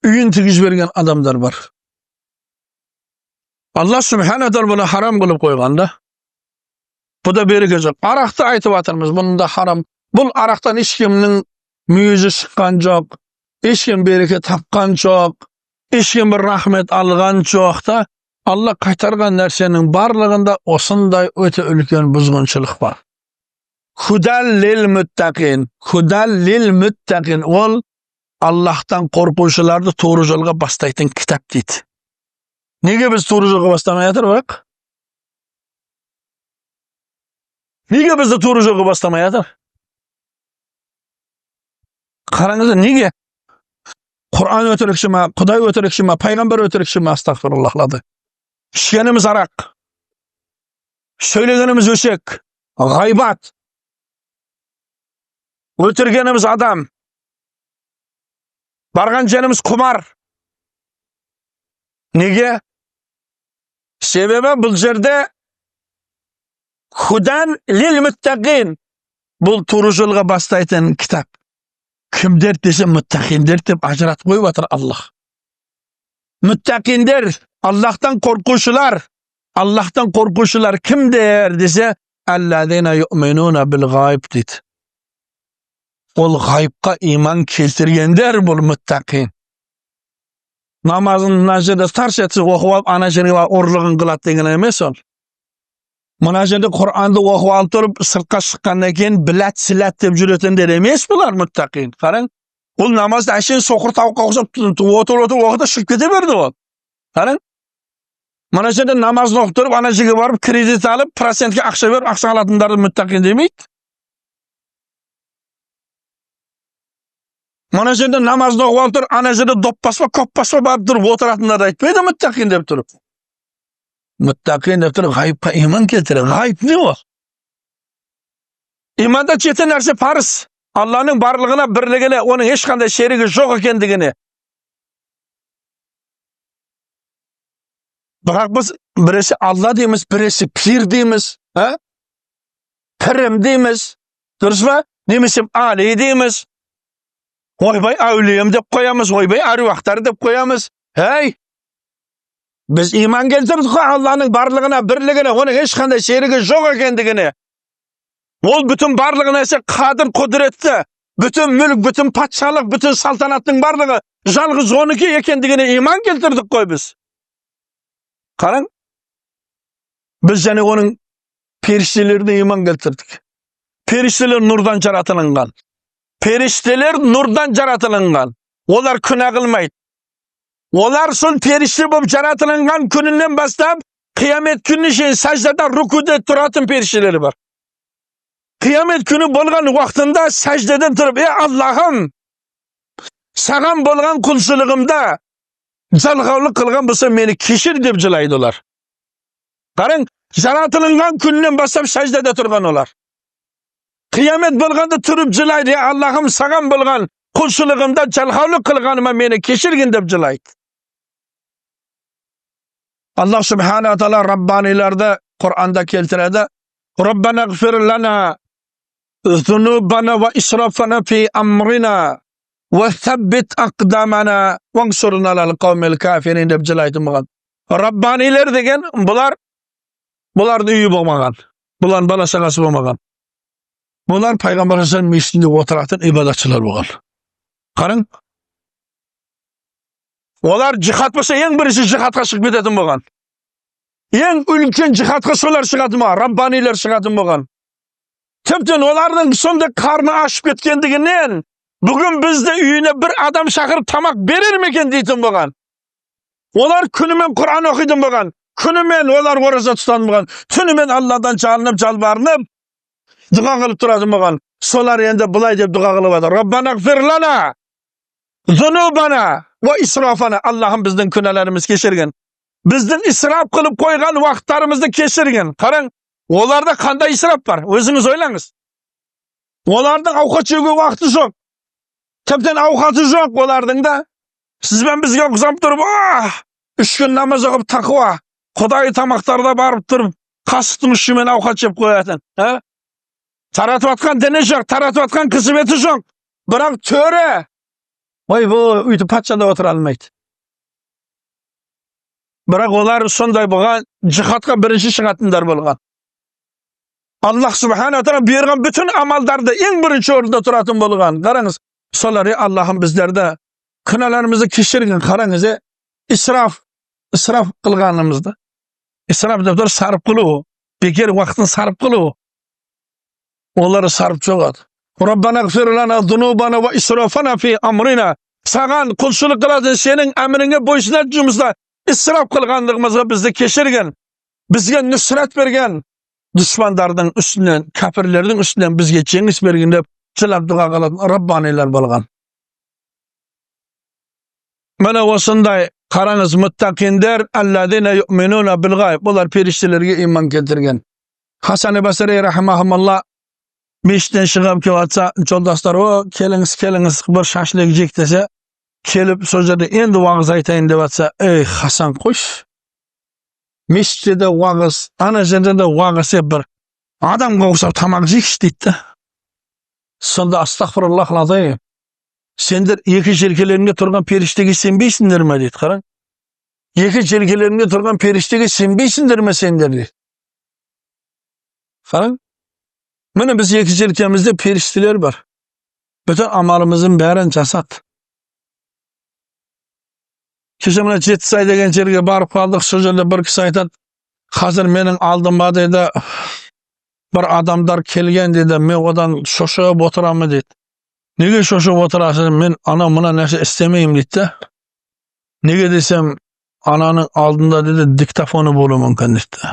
Үйін тігіп жіберген адамдар бар. Алла Субхана Тағала бұны харам қылып қойған да. Бұ да береке жоқ. Арақты айтып жатырмыз, бұның да харам. Бұл арақтан ешкімнің мүйізі шыққан жоқ, ешкім береке тапқан жоқ, ешкім бір рахмет алған жоқ та. Алла қайтарған нәрсенің барлығында осындай өте үлкен бұзғыншылық бар. Худал лил муттақин, худал лил муттақин, ол Аллахтан қорқушыларды тура жолға бастайтын кітап дейді. Неге біз тура жолға бастамай жатыр бірақ? Неге бізді тура жолға бастамай жатыр? Қараңыздар, неге? Құран өтірікші ма, Құдай өтірікші ма, пайғамбар өтірікші ма? Астағфируллах. Ішкеніміз арақ, сөйлегеніміз өсек, ғайбат, өлтіргеніміз адам, барған жеріміз құмар. Неге? Себебі бұл жерде Худан лил муттақин. Бұл тура жолға бастайтын кітап. Кімдер десе, мұттақиндер деп ажыратып қойып жатыр Аллах. Мұттақиндер, Аллахтан қорқушылар. Аллахтан қорқушылар кімдер десе, аллазина юъминуна бил ғайб дейді. Ол ғайыпқа иман келтіргендер, бұл мұттақин. Намазын мына жерде тарс етсе оқып алып, ана жерге барып ұрлығын қылады деген емес ол. Мына жерде Құранды оқып алып тұрып, сыртқа шыққаннан кейін біләт сіләт деп жүретіндер емес бұлар мұттақин. Қараң, ол намазды әшейін соқыр тауыққа ұқсап отырып отырып оқыды, шығып кете берді ол. Қараң, мына жерде намазын оқып тұрып, ана жерге барып кредит алып, процентке ақша беріп, ақша алатындарды мұттақин демейді. Мына жерде намазын оқып алып тұрып, ана жерде доп баспа, көп баспа барып тұрып отыратындарды айтпайды мұттақин деп тұрып. Мұттақин деп тұрып, ғайыпқа иман келтіреді. Ғайып не ол? Иманда жеті нәрсе парыз. Алланың барлығына, бірлігіне, оның ешқандай шерігі жоқ екендігіне. Бірақ біз біресе Алла дейміз, біресе пир дейміз, а? Пірім дейміз, дұрыс па? Немесе Али дейміз. Ойбай әулием деп қоямыз, ойбай әруақтар деп қоямыз. Әй, біз иман келтірдік қой Алланың барлығына, бірлігіне, оның ешқандай шерігі жоқ екендігіне. Ол бүтін барлығы нәрсе қадір құдіретті, бүтін мүлік, бүтін патшалық, бүтін салтанаттың барлығы жалғыз оныкі екендігіне иман келтірдік қой біз. Қараң, біз және оның періштелеріне иман келтірдік. Періштелер нұрдан жаратылынған. Періштелер нұрдан жаратылынған. Олар күнә қылмайды. Олар сол періште болып жаратылынған күнінен бастап, қиямет күніне шейін сәждада, рукуде тұратын періштелер бар. Қиямет күні болған уақытында сәждеден тұрып, е Аллахым, саған болған құлшылығымда жалғаулық қылған болса, мені кешір деп жылайды олар. Қараң, жаратылынған күннен бастап сәждеде тұрған олар. Қиямет болғанда тұрып жылайды, е Аллахым, саған болған құлшылығымда жалғаулық қылғаныма мені кешіргін деп жылайды. Аллах Субхана Тағала Раббаниларды Құранда келтіреді. Раббана ғфир лана зунубана ва исрафана фи амрина ва саббит ақдамана ваңсурна алал қаумил кафирин деп жылайтын болған. Раббанилер деген бұлар, бұлардың үйі болмаған. Бұлардың бала шағасы болмаған. Бұлар Пайғамбар алейхиссалам мешітінде отыратын ибадатшылар болған. Қараң, олар жихад болса, ең бірінші жихадқа шығып кететін болған. Ең үлкен жихадқа солар шығатын болған, раббанилер шығатын болған. Тіптен олардың сондай қарны ашып кеткендігінен бүгін бізді үйіне бір адам шақырып тамақ берер ме екен дейтін болған. Олар күнімен Құран оқитын болған, күнімен олар ораза тұтатын болған, түнімен Алладан жалынып, жалбарынып дұға қылып тұратын болған. Солар енді былай деп дұға қылып жатыр. Раббана ғфир лана зунубана ва исрафана. Аллахым, біздің күнәларымызды кешірген. Біздің исрап қылып қойған уақыттарымызды кешірген. Қараң, оларда қандай исрап бар? Өзіңіз ойлаңыз. Олардың ауқат жеуге уақыты жоқ. Тіптен ауқаты жоқ олардың да. Сізбен бізге ұқсап тұрып, 3 күн намаз оқып тақуа, құдай тамақтарда барып тұрып, қасықтың ұшымен ауқат жеп қоятын. А? Таратып атқан діні жоқ, таратып атқан қызметі жоқ. Бірақ төре, ойбой, өйтіп патшада отыра алмайды. Бірақ олар сондай болған, жихадқа бірінші шығатындар болған. Аллах Субхана Тағала бұйырған бүтін амалдарды ең бірінші орында тұратын болған. Қараңыз, солар, Аллахым, біздерді күнәларымызды кешірген. Қараңыз, исраф, исраф қылғанымызды. Исраф деп тұр, сарып қылу, бекер уақытын сарып қылу. Олар сарып жоғады. Раббана ғфир лана зунубана ва исрафана фи амрина. Саған құлшылық қылатын, сенің әміріңе бойсынатын жұмыста исраф қылғандығымызға бізді кешірген, бізге нұсрат берген, дұшпандардың үстінен, кәпірлердің үстінен бізге жеңіс берген деп жылап дұға қылатын раббанилар болған. Міне осындай қараңыз, мұттақиндер аллазина юъминуна бил ғайб. Олар періштелерге иман келтірген. Хасан Басри рахимахумалла мешіттен шығып келіп жатса, жолдастар, о, келіңіз, келіңіз, бір шашлык жейік десе, келіп сол жерде енді уағыз айтайын деп жатса, ей, Хасан, қойшы. Мешітте де уағыз, ана жерде де уағыз деп бір Адамға ұқсап тамақ жейікші дейді да. Сонда астағфируллах лазим. Сендер екі желкелеріңде тұрған періштеге сенбейсіңдер ме дейді, қараң. Екі желкелеріңде тұрған періштеге сенбейсіңдер ме сендер дейді. Қараң. Міне, біз екі желкемізде періштелер бар. Бүтін амалымыздың бәрін жасады. Кеше мына Жетісай деген жерге барып қалдық, сол жерде бір кісі айтады, қазір менің алдыма, дейді, бір адамдар келген, дейді, мен одан шошып отырамын, дейді. Неге шошып отырасың? Мен ана мына нәрсе істемеймін, дейді да. Неге десем, ананың алдында, дейді, диктофоны болуы мүмкін, дейді.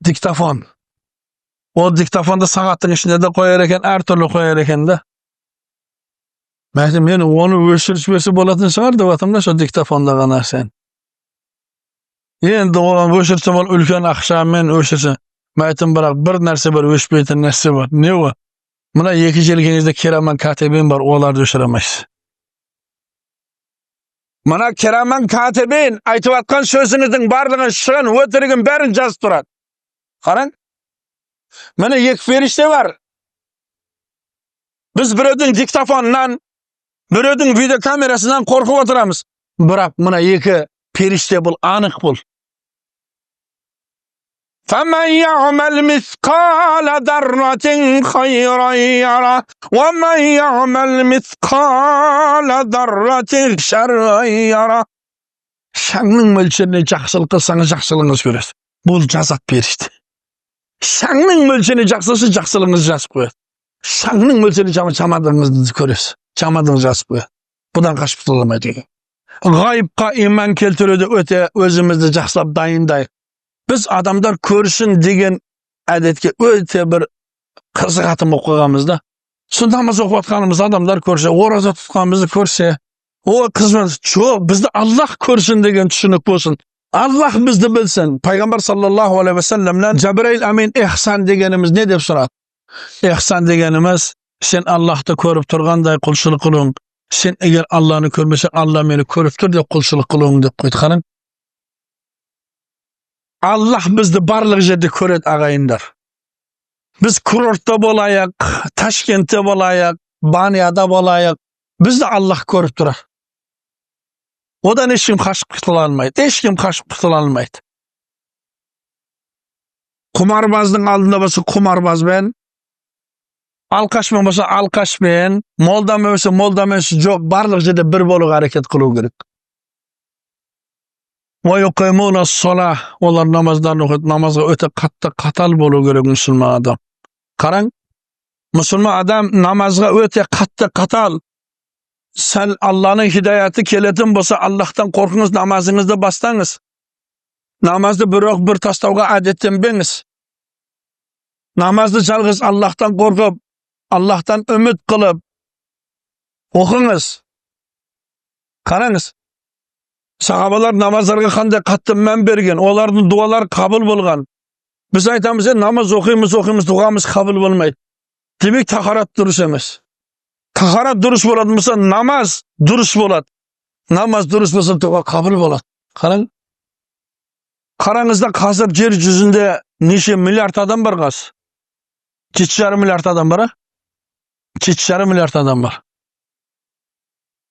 Диктофон. Ол диктофонды сағаттың ішінде де қояр екен, әртүрлі қояр екен да. Мен айттым, мен оны өшіріп жіберсе болатын шығар деп жатырмын да, сол диктофондағы нәрсені. Енді оны өшірсем, ол үлкен ақшамен өшірсе. Мен айттым, бірақ бір нәрсе бар, өшпейтін нәрсе бар. Не ол? Мына екі желкеңізде кераман катибин бар, оларды өшіре алмайсыз. Мына кераман катибин айтып жатқан сөзіңіздің барлығын, шын, өтірігін, бәрін жазып тұрады. Қараң. Міне, екі періште бар. Біз біреудің диктофонынан, біреудің видеокамерасынан қорқып отырамыз. Бірақ мына екі періште, бұл анық бұл. فَمَنْ يَعْمَلْ مِثْقَالَ ذَرَّةٍ خَيْرًا يَرَهُ وَمَنْ يَعْمَلْ مِثْقَالَ ذَرَّةٍ شَرًّا يَرَهُ. Шаңның мөлшеріне жақсылық қылсаңыз, жақсылығыңыз көресіз. Бұл жазады періште. Шаңның мөлшеріне жақсысы, жақсылығыңызды жазып қояды. Шаңның мөлшеріне жамандығыңызды көресіз. Жамандығыңызды жазып қояды. Бұдан қашып құтыла алмайды екен. Ғайыпқа иман келтіруде өте өзімізді жақсылап дайындайық. Біз адамдар көрсін деген әдетке өте бір қызығатын болып қойғанбыз да. Сол намаз оқып жатқанымыз адамдар көрсе, ораза тұтқанымызды көрсе, о қызмет жоқ, бізді Аллах көрсін деген түсінік болсын. Аллах бізді білсін. Пайғамбар саллаллаху алейхи уассаламнан Жабраил амин ихсан дегеніміз не деп сұрады? Ихсан дегеніміз сен Аллахты көріп тұрғандай құлшылық қылуың. Сен егер Алланы көрмесең, Алла мені көріп тұр деп құлшылық қылуың деп қойды. Қараң. Аллах бізді барлық жерде көреді, ағайындар. Біз курортта болайық, Ташкентте болайық, баняда болайық, бізді Аллах көріп тұрар. Одан ешкім қашып құтыла алмайды, ешкім қашып құтыла алмайды. Құмарбаздың алдында болса құмарбазбен, алқашпен болса алқашпен, молдамен болса молдамен, жоқ, барлық жерде бір болуға әрекет қылу керек. وَيُقِيمُونَ الصَّلَاةَ. Олар намаздарын оқиды. Намазға өте қатты қатал болу керек мұсылман адам. Қараң, мұсылман адам намазға өте қатты қатал. Сәл Алланың хидаяты келетін болса, Аллахтан қорқыңыз, намазыңызды бастаңыз. Намазды бір оқып, бір тастауға әдеттенбеңіз. Намазды жалғыз Аллахтан қорқып, Аллахтан үміт қылып оқыңыз. Қараңыз. Сахабалар намаздарға қандай қатты мән берген, олардың дуалары қабыл болған. Біз айтамыз, намаз оқимыз, оқимыз, дұғамыз қабыл болмайды. Демек, тахарат дұрыс емес. Тахарат дұрыс болатын болса, намаз дұрыс болады. Намаз дұрыс болса, дұға қабыл болады. Қараң. Қараңыз да, қазір жер жүзінде неше миллиард адам бар қазір? 7,5 миллиард адам бар, а? 7,5 миллиард адам бар.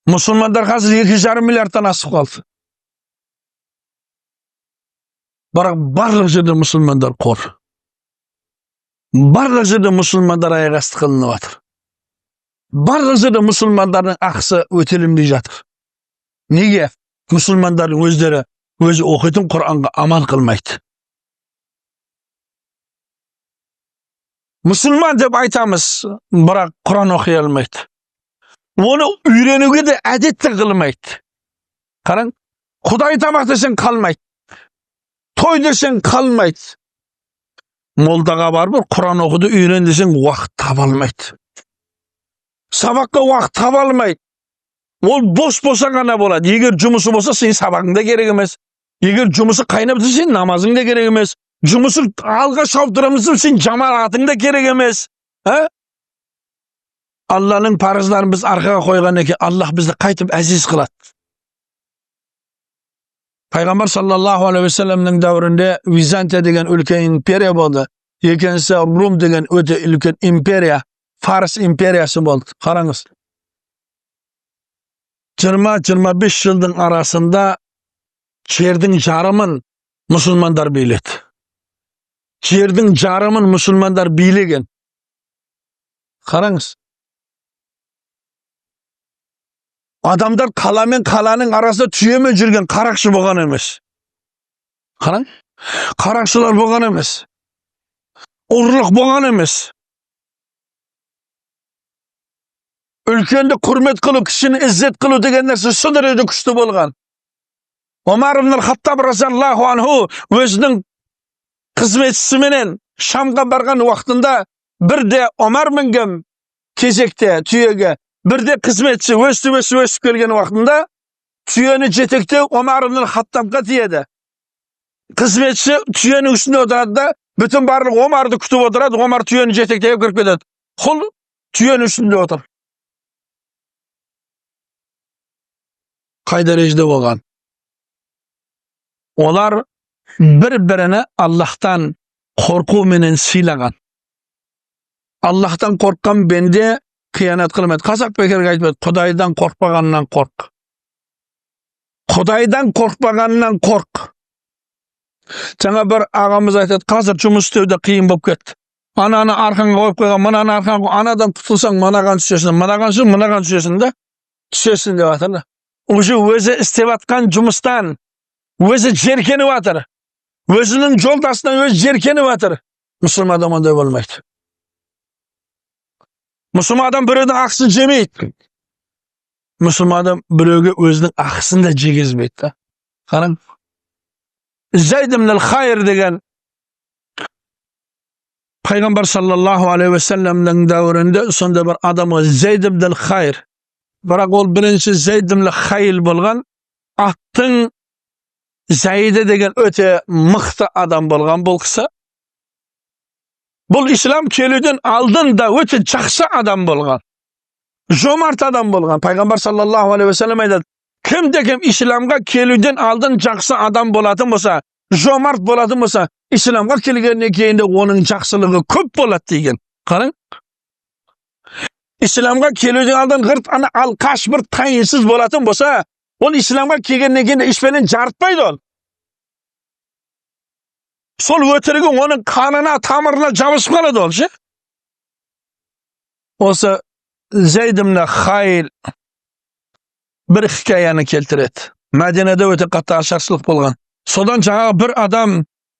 Мұсылмандар қазір 2,5 миллиардтан асып қалды. Бірақ барлық жерде мұсылмандар қор. Барлық жерде мұсылмандар аяқ асты қылынып жатыр. Барлық жерде мұсылмандардың ақысы өтелінбей жатыр. Неге? Мұсылмандардың өздері өзі оқитын Құранға амал қылмайды. Мұсылман деп айтамыз, бірақ Құран оқи алмайды. Оны үйренуге де әдет те қылмайды. Қараң, Құдай тамақ десең қалмайды. Той десең қалмайды. Молдаға барып Құран оқуды үйрен десең, уақыт таба алмайды. Сабаққа уақыт таба алмайды. Ол бос болса ғана болады. Егер жұмысы болса, сенің сабағың да керек емес. Егер жұмысы қайнап тұрса, сенің намазың да керек емес. Жұмысы алға шауып тұрамыз, сен жамағатың да керек емес. А? Алланың парыздарын біз арқаға қойған екен, Аллах бізді қайтып әзиз қылады. Пайғамбар саллаллаху алейхи уассаламның дәуірінде Византия деген үлкен империя болды. Екіншісі Рум деген өте үлкен империя, Фарс империясы болды. Қараңыз. 20-25 жылдың арасында жердің жарымын мұсылмандар биледі. Жердің жарымын мұсылмандар билеген. Қараңыз. Адамдар қала мен қаланың арасында түйемен жүрген, қарақшы болған емес. Қараң. Қарақшылар болған емес. Ұрлық болған емес. Үлкенді құрмет қылу, кішіні іззет қылу деген нәрсе сол дәрежеде күшті болған. Омар ибн Хаттаб разиаллаху анху өзінің қызметшісіменен Шамға барған уақытында бірде Омар мінген кезекте түйеге, бірде қызметші өстіп өстіп өстіп келген уақытында түйені жетектеу Омар ибн Хаттабқа тиеді. Қызметші түйенің үстінде отырады да, бүтін барлық Омарды күтіп отырады. Омар түйені жетектеп кіріп кетеді. Құл түйенің үстінде отыр. Қай дәрежеде болған? Олар бір-біріні Аллахтан қорқуменен сыйлаған. Аллахтан қорыққан бенде қиянат қылмайды. Қазақ бекерге айтпайды, Құдайдан қорықпағаннан қорқ. Құдайдан қорықпағаннан қорқ. Жаңа бір ағамыз айтады, қазір жұмыс істеу де қиын болып кетті. Ананы арқаңа қойып қойған, мынаны арқаңа, анадан құтылсаң мынаған түсесің, мынаған түсесің, мынаған түсесің да, түсесің деп жатыр да. Уже өзі істеп жатқан жұмыстан өзі жеркеніп жатыр. Өзінің жолдасынан өзі жеркеніп жатыр. Мұсылман адам ондай болмайды. Мұсылман адам біреудің ақысын жемейді. Мұсылман адам біреуге өзінің ақысын да жегізбейді да. Қараң. Зайд ибн Хайр деген Пайғамбар саллаллаху алейхи уассаламның дәуірінде сондай бір адам бар, Зайд ибн Хайр. Бірақ ол бірінші Зайд ибн Хайл болған, аттың Зайды деген өте мықты адам болған бұл кісі. Бұл ислам келуден алдын да өте жақсы адам болған. Жомарт адам болған. Пайғамбар саллаллаху алейхи уассалам айтады, кімде кім исламға келуден алдын жақсы адам болатын болса, жомарт болатын болса, исламға келгеннен кейін де оның жақсылығы көп болады деген. Қараң. Исламға келуден алдын ғырт ана алқаш бір тайынсыз болатын болса, ол исламға келгеннен кейін ешпенен жарытпайды ол. Сол өтірігі оның қанына, тамырына жабысып қалады ол ше. Осы Зайд ибн Хайл бір хикаяны келтіреді. Мәдинеде өте қатты ашаршылық болған. Содан жаңағы бір адам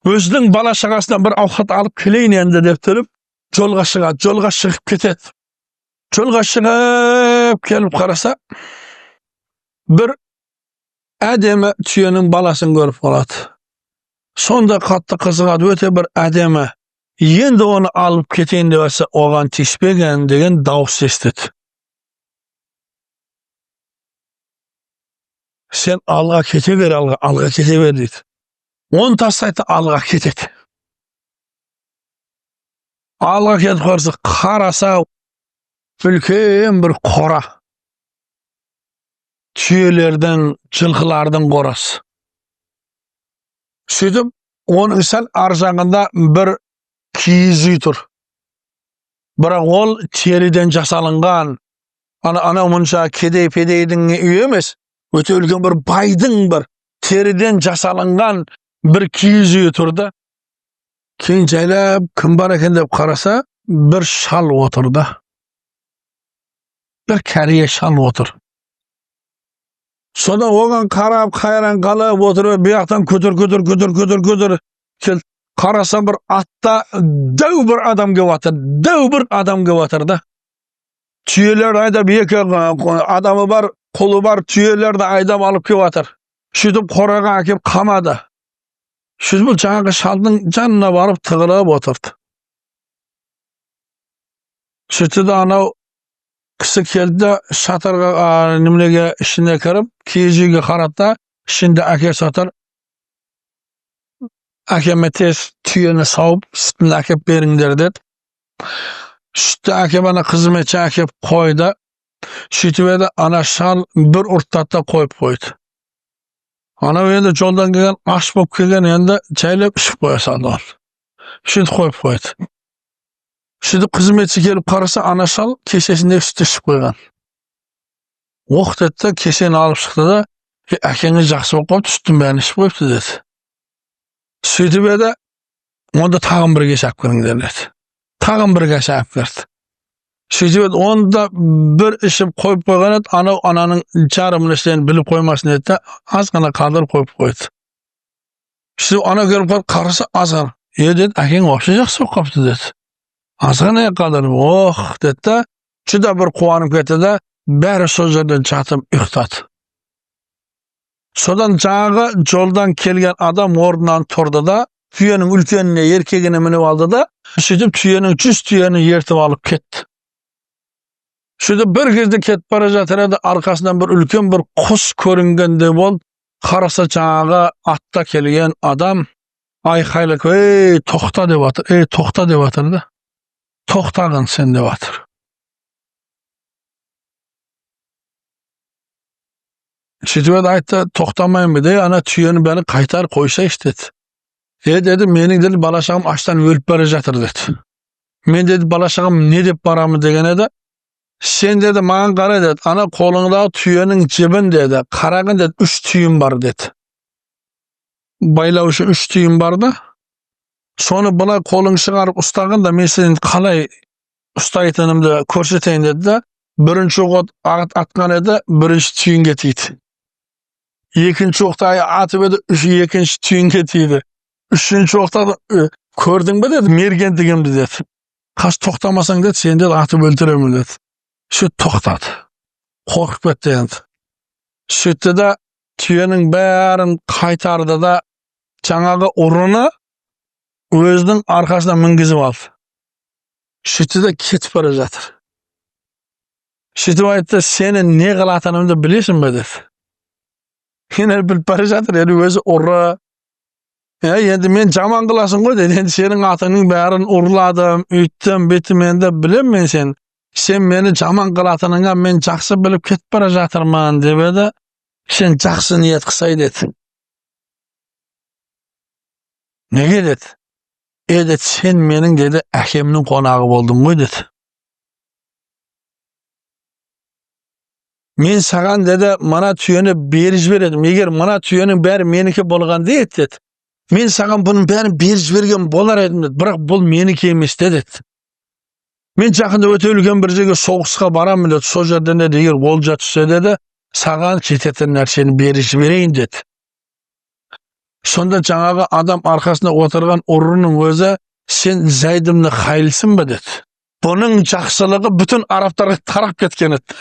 өзінің бала шағасынан бір ауқат алып келейін енді деп тұрып, жолға шығады, жолға шығып кетеді. Жолға шығып келіп қараса, бір әдемі түйенің баласын көріп қалады. Сонда қатты қызығады, өте бір әдемі. Енді оны алып кетейін деп жатса, оған тиіспеген деген дауыс естіді. Сен алға кете бер, алға, алға кете бер дейді. Оны тастайды, алға кетеді. Алға кетіп қараса, қараса, үлкен бір қора. Түйелердің, жылқылардың қорасы. Сөйтіп, оның сәл ар жағында бір киіз үй тұр. Бірақ ол теріден жасалынған, ана мұнша кедей-педейдің үйі емес, өте үлкен бір байдың бір теріден жасалынған бір киіз үйі тұрды. Кейін жайлап кім бар екен деп қараса, бір шал отырды. Бір кәрие шал отыр. Содан оған қарап, қайран қалып отырып, бұл жақтан көтер, көтер, көтер, көтер, көтер. Кел, қараса бір атта дәу бір адам келіп жатыр, дәу бір адам келіп жатыр да. Түйелер айдап, екі адамы бар, қолы бар түйелерді айдап алып келіп жатыр. Сөйтіп қораға әкеп қамады. Сөйтіп бұл жаңағы шалдың жанына барып тығылып отырды. Сөйтті де анау кісі келді де шатырға, неменеге ішіне кіріп, киіз үйге қарады да, ішінде әкесі отыр. Әкеме тез түйені сауып, сүтін әкеп беріңдер деді. Сүтті әкеп ана қызметші әкеп қойды. Сөйтіп еді, ана шал бір ұрттады да қойып қойды. Анау енді жолдан келген, аш болып келген, енді жайлап ішіп қоя салды оны. Сөйтіп қойып қойды. Сөйтіп қызметші келіп қараса, ана шал кесесіндегі сүтті ішіп қойған. Ох деді да, кесені алып шықты да: «Е, әкеңіз жақсы болып қалыпты, сүттің бәрін ішіп қойыпты», – деді. Сөйтіп еді, онда тағы бір кесе алып келіңдер деді. Тағы бір кесе алып келді. Сөйтіп еді, оны да бір ішіп қойып қойған еді, анау ананың жарымын ішкенін біліп қоймасын деді да, аз ғана қалдырып қойып қойды. Сөйтіп анау келіп қалып қараса, аз ғана. «Е, – деді, – әкең вообще жақсы болып қалыпты», – деді. «Аз ғана қалдырып». «Ох», – деді да, жүдә бір қуанып кетті да, бәрі сол жерде жатып ұйықтады. Содан жаңағы жолдан келген адам орнынан тұрды да, түйенің үлкеніне, еркегіне мініп алды да, сөйтіп түйенің 100 түйені ертіп алып кетті. Сөйтіп бір кезде кетіп бара жатыр еді, арқасынан бір үлкен бір құс көрінгендей болды. Қараса, жаңағы атта келген адам айқайлап: «Ей, тоқта!» – деп жатыр. «Ей, тоқта!» – деп жатыр да. «Тоқтағын сен», – деп жатыр. Сөйтіп еді, айтты: «Тоқтамаймын». «Ей, ана түйені бәрін қайтар қойсайшы», – деді. «Е, – деді, – менің, – деді, – бала шағам аштан өліп бара жатыр», – деді. «Мен, – деді, – бала шағам не деп барамын?» деген еді. «Сен, – деді, – маған қара», – деді. «Ана қолыңдағы түйенің жібін, – деді, – қарағын», – деді. «Үш түйін бар», – деді. Байлау үшін үш түйін бар да. «Соны былай қолың шығарып ұстағанда, мен сені қалай ұстайтынымды көрсетейін», – деді да. Бірінші оқ атқан еді, бірінші түйінге тиді. Екінші оқты атып еді, екінші түйінге тиді. Үшінші оқты «Көрдің бе, – деді, – мергендігімді?» – деді. «Қазір тоқтамасаң, – деді, – сені де атып өлтіремін», – деді. Сөйтіп тоқтады. Қорқып кетті енді. Сөйтті да, түйенің бәрін қайтарды да, жаңағы ұрыны өзінің арқасына мінгізіп алды. Сөйтті де, кетіп бара жатыр. Сөйтіп айтты: «Сені не қылатынымды білесің бе?» – деді. Енді біліп бара жатыр, енді өзі ұры. «Енді мен жаман қыласың ғой», – деді. «Енді сенің атыңның бәрін ұрладым, үйттім, бүйттім, енді білем мен сені. Сен мені жаман қылатыныңа мен жақсы біліп кетіп бара жатырмын», – деп еді. «Сен жақсы ниет қылсай», – деді. «Неге?» – деді. «Е, – деді, – сен менің, – деді, – әкемнің қонағы болдың ғой», – деді. «Мен саған, – деді, – мына түйені беріп жібередім. Егер мына түйенің бәрі менікі болған деді, деді. Мен саған бұның бәрін беріп жіберген болар едім», – деді. «Бірақ бұл менікі емес те», – деді. «Мен жақында өте үлкен бір жерге соғысқа барамын», – деді. «Сол жерден, – деді, – егер олжа түссе, – деді, – саған жететін нәрсені беріп жіберейін», – деді. Сонда жаңағы адам арқасында отырған ұрының өзі: «Сен Зайд ибн Хайлсың ба?» – деді. Бұның жақсылығы бүтін арабтарға тарап кеткен еді.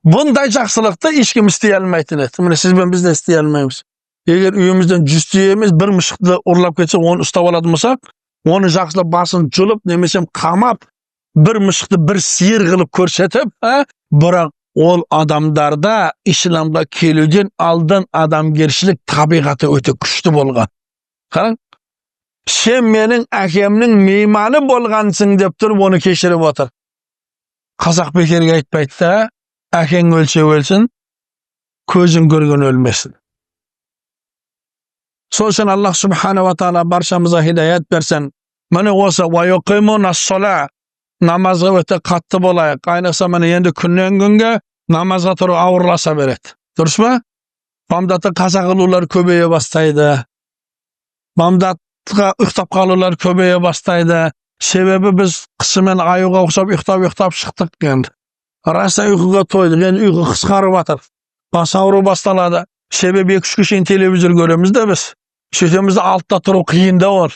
Бұндай жақсылықты ешкім істей алмайтын еді. Міне, сіз бен біз де істей алмаймыз. Егер үйімізден 100 түйе емес, бір мысықты ұрлап кетсе, оны ұстап алатын болсақ, оны жақсылап басын жұлып, немесе қамап, бір мысықты бір сиыр қылып көрсетіп, бірақ ол адамдарда исламға келуден алдын адамгершілік табиғаты өте күшті болған. Қараң, «Сен менің әкемнің мейманы болғансың» деп тұрып, оны кешіріп отыр. Қазақ бекерге айтпайды да: әкең өлсе өлсін, көзің көрген өлмесін. Сол үшін Аллах субханала тағала баршамызға хидаят берсін. Міне, осы намазға өте қатты болайық. Айнаса, міне, енді күннен күнге намазға тұру ауырласа береді. Дұрыс па? Бамдатта қаза қылулар көбейе бастайды. Бамдатқа ұйықтап қалулар көбейе бастайды. Себебі біз қысымен аюға ұқсап ұйықтап-ұйықтап шықтық енді. Раса ұйқыға тойдық, енді ұйқы қысқарып жатыр. Бас ауру басталады. Себебі 2-3 шейін телевизор көреміз де біз. Сөйтеміз де, 6-да тұру қиын да ол.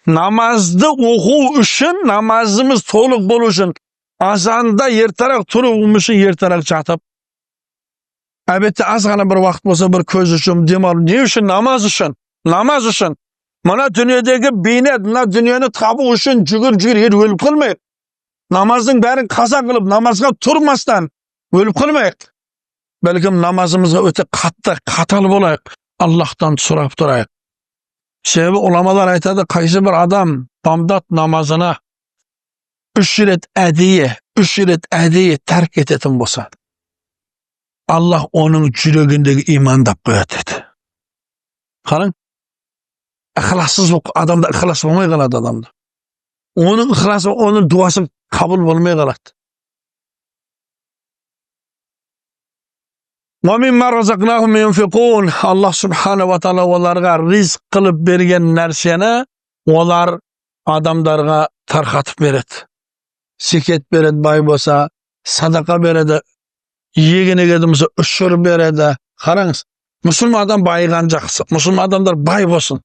Намазды оқу үшін, намазымыз толық болу үшін, азанда ертерек тұруымыз үшін ертерек жатып, әлбетте, аз ғана бір уақыт болса, бір көз үшін демалу. Не үшін? Намаз үшін. Намаз үшін. Мына дүниедегі бейнет, мына дүниені табу үшін жүгір жүгір ел өліп қалмайық. Намаздың бәрін қаза қылып, намазға тұрмастан өліп қалмайық. Бәлкім, намазымызға өте қатты, қатал болайық. Аллахтан сұрап тұрайық. Себебі уламалар айтады, қайсы бір адам бамдат намазына 3 рет әдейі, 3 рет әдейі тәрк ететін болса, Аллах оның жүрегіндегі иманды алып қояды деді. Қараң, ықылассыз болып, адамда ықылас болмай қалады адамда. Оның ықыласы, оның дуасы қабыл болмай қалады. Аллах субхана ва тағала оларға ризық қылып берген нәрсені олар адамдарға тарқатып береді. Зекет береді бай болса, садақа береді, егін егетін болса, үшір береді. Қараңыз, мұсылман адам байыған жақсы. Мұсылман адамдар бай болсын.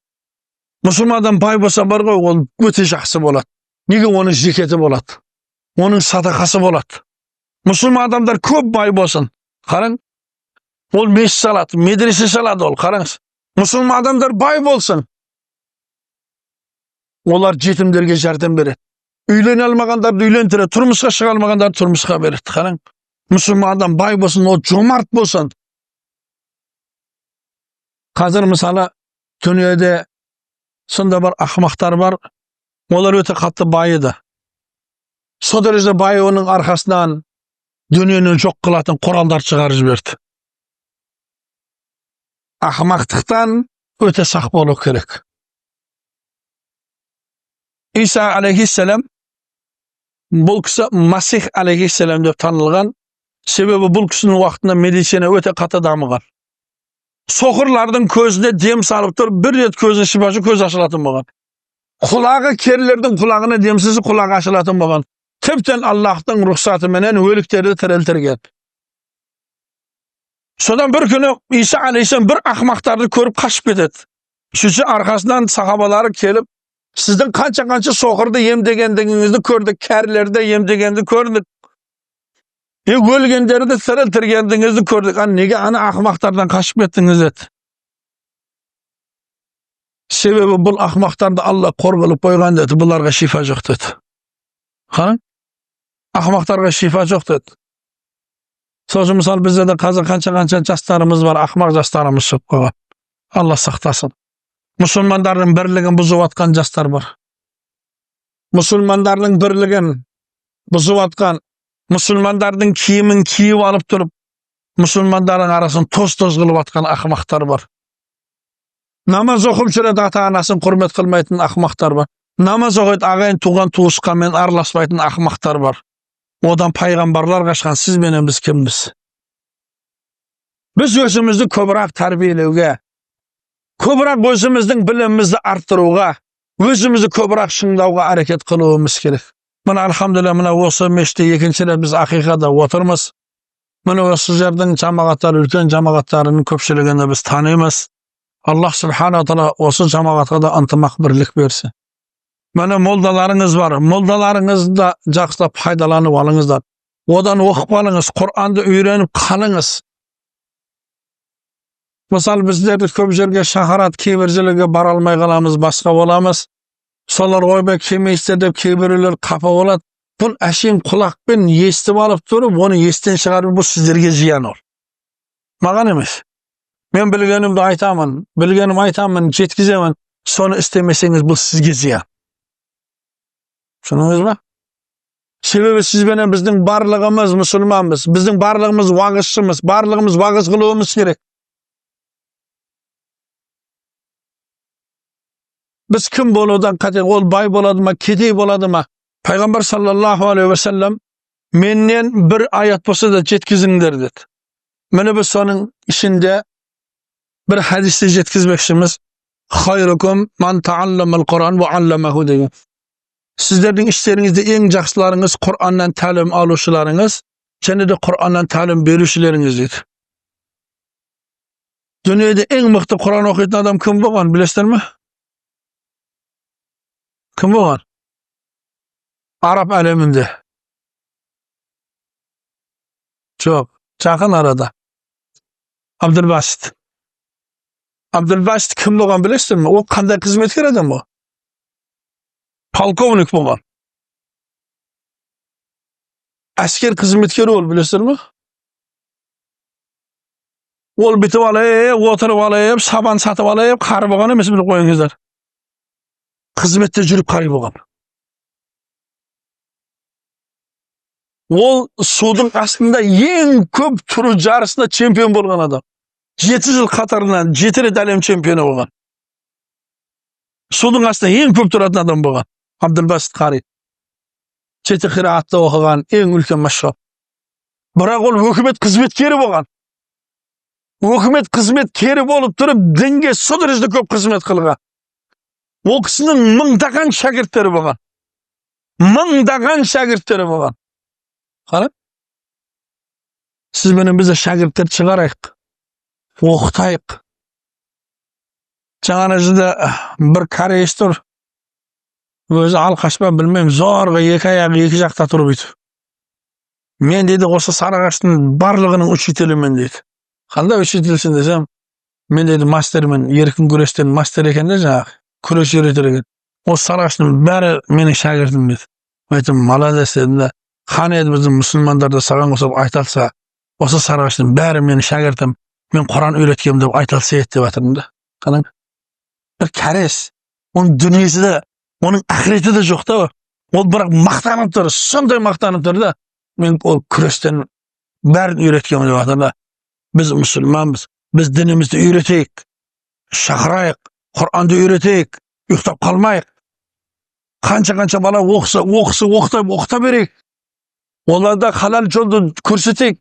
Мұсылман адам бай болса бар ғой, ол өте жақсы болады. Неге? Оның зекеті болады, оның садақасы болады. Мұсылман адамдар көп бай болсын. Қараң, ол мешіт салады, медресе салады ол, қараңыз. Мұсылман адамдар бай болсын. Олар жетімдерге жәрдем береді. Үйлене алмағандарды үйлендіреді, тұрмысқа шыға алмағандарды тұрмысқа береді. Қараң, мұсылман адам бай болсын, ол жомарт болсын. Қазір мысалы дүниеде сонда бір ақымақтар бар, олар өте қатты байыды. Сол дәрежеде байуының арқасынан дүниені жоқ қылатын құралдар шығарып жіберді. Ақымақтықтан өте сақ болу керек. Иса алейхиссалам, бұл кісі Масих алейхиссалам деп танылған. Себебі бұл кісінің уақытында медицина өте қатты дамыған. Соқырлардың көзіне дем салып тұрып, бір рет көзін шипашы, көз ашылатын болған. Құлағы керілердің құлағына дем салса, құлағы ашылатын болған. Тіптен Аллахтың рұқсатыменен өліктерді тірілтірген. Содан бір күні Иса алейхиссалам бір ақымақтарды көріп қашып кетеді. Сөйтсе арқасынан сахабалары келіп, сіздің қанша-қанша соқырды емдегендігіңізді көрдік, кәрілерді емдегенді көрдік. Өлгендерді тірілтіргендігіңізді көрдік. Ана неге ана ақымақтардан қашып кеттіңіз деді. Себебі бұл ақымақтарды Алла қор қылып қойған деді, бұларға шифа жоқ деді. Қараң, ақымақтарға шифа жоқ деді. Сосын мысалы бізде де қазір қанша-қанша жастарымыз бар, ақымақ жастарымыз шығып қойған. Алла сақтасын. Мұсылмандардың бірлігін бұзып атқан жастар бар. Мұсылмандардың бірлігін бұзып атқан, мұсылмандардың киімін киіп алып тұрып, мұсылмандардың арасын тоз-тоз қылып атқан ақымақтар бар. Намаз оқып жүреді, ата-анасын құрмет қылмайтын ақымақтар бар. Намаз оқиды, ағайын туған туысқанмен араласпайтын ақымақтар бар. Одан пайғамбарлар қашқан, сіз менен біз кімбіз? Біз өзімізді көбірек тәрбиелеуге, көбірек өзіміздің білімімізді арттыруға, өзімізді көбірек шыңдауға әрекет қылуымыз керек. Мына альхамдулилля, мына осы мешітте екінші рет біз ақиқада отырмыз. Міне осы жердің жамағаттары, үлкен жамағаттарының көпшілігін біз танимыз. Аллах субхана тағала осы жамағатқа да ынтымақ бірлік берсін. Міне молдаларыңыз бар, молдаларыңызды да жақсылап пайдаланып алыңыздар. Одан оқып қалыңыз, Құр'анды үйреніп қалыңыз. Мысалы біздер көп жерге шақырады, кейбір жерлерге бара алмай қаламыз, басқа боламыз. Солар ойбай келмейсіздер деп кейбіреулер қапа болады. Бұл әшейін құлақпен естіп алып тұрып, оны естен шығару, бұл сіздерге зиян ол. Маған емес. Мен білгенімді айтамын, білгенім айтамын, жеткіземін. Соны істемесеңіз, бұл сізге зиян. Түсіндіңіз ба? Себебі сіз бенен біздің барлығымыз мұсылманбыз. Біздің барлығымыз уағызшымыз, барлығымыз уағыз қылуымыз керек. Біз кім болудан қате, ол бай болады ма, кедей болады ма? Пайғамбар саллаллаху алейхи уассалам менен бір аят болса да жеткізіңдер деді. Міне біз соның ішінде бір хадисті жеткізбекшіміз. Хайрукум ман таалламал Құран ва алламаху деген. Сіздердің іштеріңізде ең жақсыларыңыз Құраннан тәлім алушыларыңыз және де Құраннан тәлім берушілеріңіз дейді. Дүниеде ең мықты Құран оқитын адам кім болған, білесіздер ме? Кім болған? Араб әлемінде. Жоқ, жақын арада. Абдулбасит. Абдулбасит кім болған білесіздер ме? Ол қандай қызметкер адам ол? Полковник болған. Әскер қызметкері ол, білесіздер ме? Ол бітіп алып, отырып алып, сабан сатып алып, қары болған емес, біліп қойыңыздар. Қызметте жүріп қари болған. Ол судың астында ең көп тұру жарысында чемпион болған адам. 7 жыл қатарынан жеті рет әлем чемпионы болған. Судың астында ең көп тұратын адам болған. Абдулбасит Қари. Жеті қираатты оқыған ең үлкен машһур. Бірақ ол өкімет қызметкері болған. Өкімет қызметкері болып тұрып, дінге со дәрежеде көп қызмет қылған. Ол кісінің мыңдаған шәкірттері болған. Мыңдаған шәкірттері болған. Қара. Сіз бенен біз де шәкірттер шығарайық. Оқытайық. Жаңа жерде бір кореец тұр. Өзі алқаш па, білмеймін, зорға екі аяғы екі жақта тұрып бүйтіп. «Мен, – дейді, – осы Сарыағаштың барлығының учителімін», – дейді. «Қандай учительсің?» – десем, «Мен, – дейді, – мастермін, еркін күрестен мастер екен де, жаңағы күрес үйретер екен. Осы Сарыағаштың бәрі менің шәкіртім», – дейді. Айттым: «Молодец», – дедім да. «Қане еді, біздің мұсылмандар да саған ұқсап айта алса, осы Сарыағаштың бәрі менің шәкіртім, мен Құран үйреткенмін деп айта алса еді», – деп жатырмын да. Қараң, бір кәрес, оның дүниесі де, оның ақыреті де жоқ та. Ол бірақ мақтанып тұр, сондай мақтанып тұр да, «Мен ол күрестен бәрін үйреткенмін» деп жатыр да. Біз мұсылманбыз, біз дінімізді үйретейік, шақырайық, Құранды үйретейік, ұйықтап қалмайық. Қанша қанша бала оқыса, оқыса, оқыта, оқыта берейік. Оларда халал жолды көрсетейік,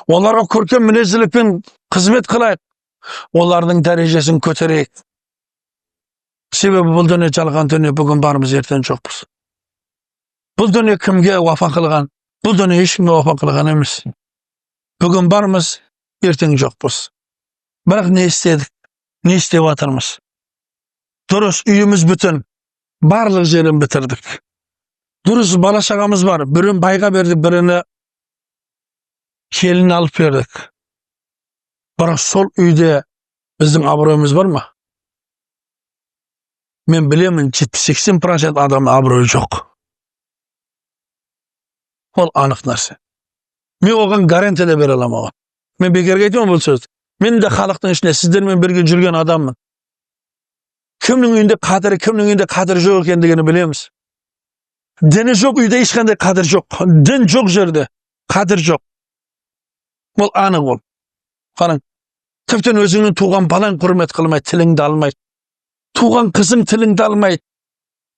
оларға көркем мінезділікпен қызмет қылайық, олардың дәрежесін көтерейік. Себебі бұл дүние жалған дүние, бүгін бармыз, ертең жоқпыз. Бұл дүние кімге уафа қылған? Бұл дүние ешкімге уафа қылған емес. Бүгін бармыз, ертең жоқпыз. Бірақ не істедік, не істеп жатырмыз? Дұрыс, үйіміз бүтін, барлық жерін бітірдік. Дұрыс, бала шағамыз бар, бірін байға бердік, біріні келін алып бердік. Бірақ сол үйде біздің абыройымыз бар ма? Мен білемін, 70-80% адамның абыройы жоқ. Ол анық нәрсе. Мен оған гарантия да бере аламын оған. Мен бекерге айтпаймын бұл сөзді. Мен де халықтың ішінде сіздермен бірге жүрген адаммын. Кімнің үйінде қадірі, кімнің үйінде қадірі жоқ екендігін білеміз. Діні жоқ үйде ешқандай қадір жоқ. Дін жоқ жерде қадір жоқ. Ол анық ол. Қараң, тіптен өзіңнің туған балаң құрмет қылмайды, тіліңді алмайды. Туған қызың тіліңді алмайды.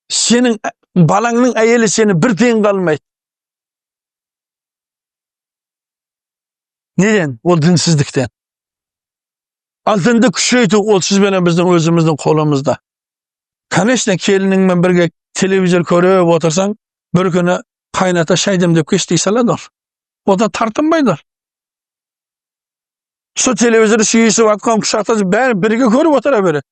Сенің балаңның әйелі сені бір тиынға алмайды. Неден? Ол дінсіздіктен. Ал дінді күшейту ол сіз бенен біздің өзіміздің қолымызда. Конечно, келініңмен бірге телевизор көріп отырсаң, бір күні «Қайната, шай демдеп кеш» дей салады ол. Одан тартынбайды ол. Сол телевизорды сүйісіп жатқан, құшақтасып, бәрі бірге көріп отыра береді.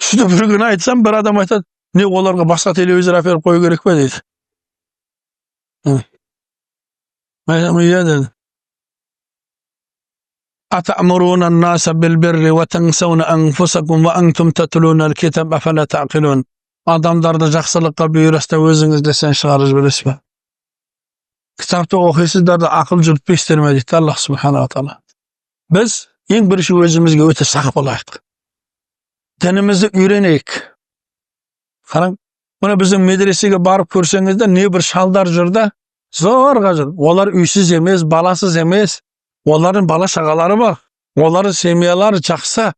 Сөйтіп бір күні айтсам, бір адам айтады: «Не, оларға басқа телевизор әперіп қою керек пе?» – дейді. Айтамын: «Иә», – деді. أتأمرون الناس بالبر وتنسون أنفسكم وأنتم تتلون الكتاب أفلا تعقلون. Адамдарды жақсылыққа бұйырасыз, өзіңізді сен шығарып жібересіз бе? Кітапты оқисыздар да, ақыл жүгіртпейсіздер ме, дейді Аллах субханала тағала. Біз ең бірінші өзімізге өте сақ болайық. Дінімізді үйренейік. Қараң, мына біздің медресеге барып көрсеңіздер, не бір шалдар жүр да, зорға жүр. Олар үйсіз емес, баласыз емес. Олардың бала шағалары бар. Олардың семьялары жақсы.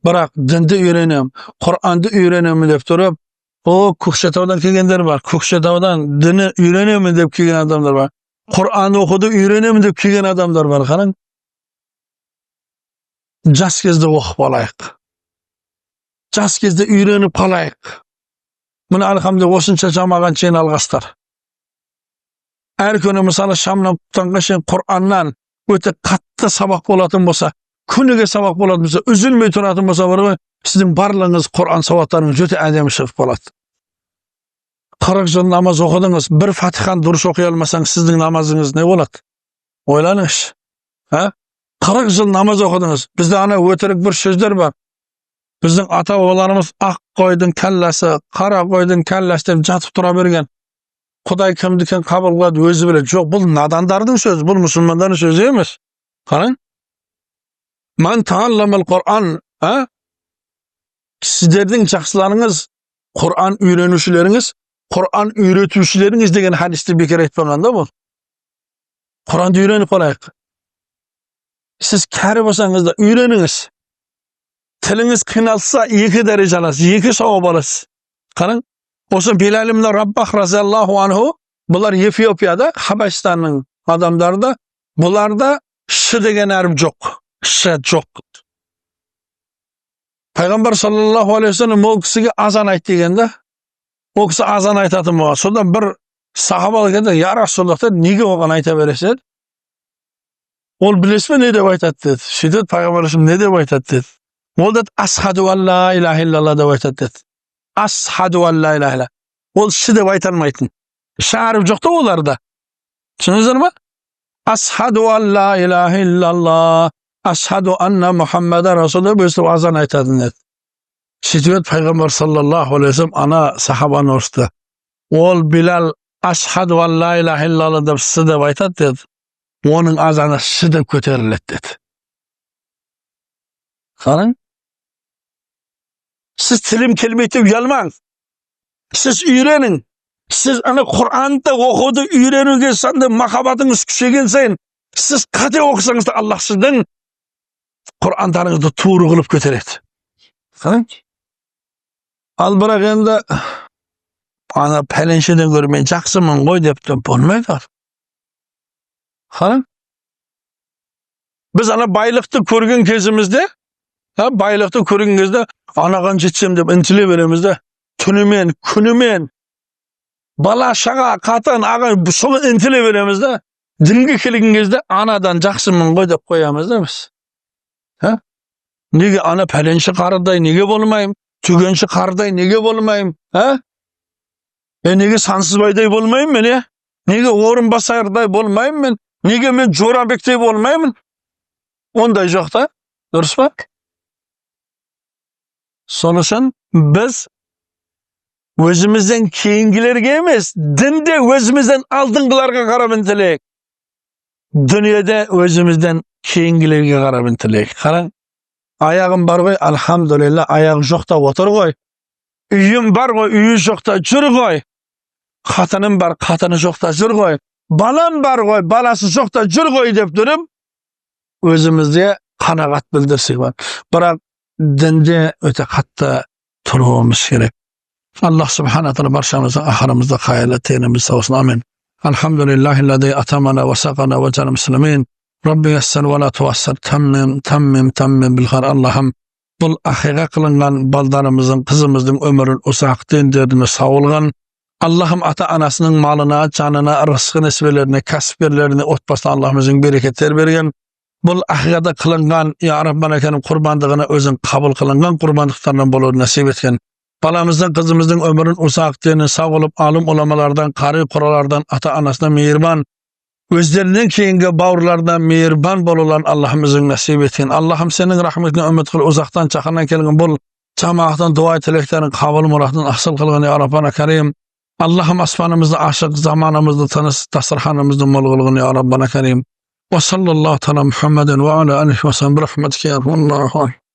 Бірақ дінді үйренемін, Құранды үйренемін деп тұрып, о, Көкшетаудан келгендер бар. Көкшетаудан діні үйренемін деп келген адамдар бар. Құран оқуды үйренемін деп келген адамдар бар. Қараң. Жас кезде оқып алайық. Жас кезде үйреніп қалайық. Мына, альхамдулилля, осынша жамағат жиналғастар. Әр күні, мысалы, шамнан таңға шейін Құраннан өте қатты сабақ болатын болса, күніге сабақ болатын болса, үзілмей тұратын болса бар ғой, сіздің барлығыңыз Құран сауаттарыңыз өте әдемі шығып қалады. 40 жыл намаз оқыдыңыз, бір Фатиханы дұрыс оқи алмасаң, сіздің намазыңыз не болады? Ойланыңызшы. А? 40 жыл намаз оқыдыңыз. Бізде ана өтірік бір сөздер бар. Біздің ата бабаларымыз ақ қойдың кәлләсі, қара қойдың кәлләсі деп жатып тұра берген. Құдай кімдікін қабыл қылады, өзі біледі. Жоқ, бұл надандардың сөзі, бұл мұсылмандардың сөзі емес. Қараң. Ман тағалламал Құран, а? Сіздердің жақсыларыңыз, Құран үйренушілеріңіз, Құран үйретушілеріңіз деген хадисті бекер айтпаған да бұл. Құранды үйреніп қалайық. Сіз кәрі болсаңыз да үйреніңіз. Тіліңіз қиналса, екі дәреже аласыз, екі сауап аласыз. Қараң, осы Билал ибн Раббах разиаллаху анху, бұлар Эфиопияда, Хабаштанның адамдары да, бұларда ш деген әріп жоқ. Ш жоқ. Пайғамбар саллаллаху алейхи вассалам ол кісіге азан айт деген да. Ол кісі азан айтатын болған. Содан бір сахаба келді, я Расулаллах деді, неге оған айта бересіз деді. Ол білесіз бе не деп айтады деді. Сөйтеді пайғамбар не деп айтады деді. Ол деді асхаду ан ла илаха иллалла деп айтады деді. Асхаду ан ла илаха илля. Ол ш деп айта алмайтын. Ш әріп жоқ та оларда. Түсіндіңіздер ма? Асхаду ан ла илаха иллалла, ашхаду анна Мухаммада расул деп өстіп азан айтатын еді. Сөйтіп еді пайғамбар саллаллаху алейхи вассалам ана сахабаны ұрысты. Ол Билал ашхаду ан ла илаха иллалла деп с деп айтады деді. Оның азаны ш деп көтеріледі деді. Қараң. Сіз тілім келмейді деп ұялмаңыз. Сіз үйренің. Сіз ана Құранды оқуды үйренуге сондай махаббатыңыз күшейген сайын, сіз қате оқысаңыз да, Аллах сіздің Құрандарыңызды тура қылып көтереді. Қараң. Ал бірақ енді ана пәленшеден гөрі мен жақсымын ғой деп те болмайды. Қараң. Біз ана байлықты көрген кезімізде, байлықты көрген кезде анаған жетсем деп інтіле береміз да, түнімен, күнімен, бала шаға, қатын, ағайын, соны інтіле береміз да, дінге келген кезде анадан жақсымын ғой деп қоямыз да біз. Ха? Неге ана пәленші қарыдай неге болмаймын? Түгенші қарыдай неге болмаймын? Ха? Неге Сансызбайдай болмаймын мен, е? Неге Орынбасардай болмаймын мен? Неге мен Жорабектей болмаймын? Ондай жоқ та, дұрыс па? Сол үшін біз өзімізден кейінгілерге емес, дінде өзімізден алдыңғыларға қарап інтілейік. Дүниеде өзімізден кейінгілерге қарап інтілейік. Қараң, аяғым бар ғой, альхамдулилля, аяғы жоқ та отыр ғой. Үйім бар ғой, үйі жоқ та жүр ғой. Қатыным бар, қатыны жоқ та жүр ғой. Балам бар ғой, баласы жоқ та жүр ғой деп тұрып, өзімізде қанағат білдірсек бар. Бірақ дінде өте қатты тұруымыз керек. Аллах субхана тағала баршамыздың ақырымызды қайырлы, теніміз сау болсын. Амин. Алхамдулиллахи атамана ва сақана ва жана муслимин. Рабби яссир ва ла туассир. Таммим, таммим, таммим bil хайр. Аллахым, бұл ақиға қылынған балдарымыздың, қызымыздың өмірін ұзақ, дендеріне сау болған. Аллахым, ата анасының малына, жанына, рызқы несібелеріне, кәсіпкерлеріне, отбасына Аллахым өзің берекеттер берген. Бұл ақиғада қылынған, я Раббана Кәрім, құрбандығына өзің қабыл қылынған құрбандықтардан болуды нәсіп еткен. Баламыздың, қызымыздың өмірін ұзақ, дені сау қылып, алым уламалардан, қари құралардан, ата анасына мейірбан, өздерінен кейінгі бауырларына мейірбан болуларын Аллахым өзің нәсіп еткен. Аллахым, сенің рахметіңе үміт қылып, ұзақтан жақыннан келген бұл жамағаттың дуа тілектерін қабыл, мұратын асыл қылған, я Раббана Кәрим. Аллахым, аспанымызды ашық, заманымызды тыныш, дастарханымызды мол қылғын, я Раббана Кәрим. Ва саллаллаху таала Мухаммадин ва аля алихи ва саллям бирахматика я архамар.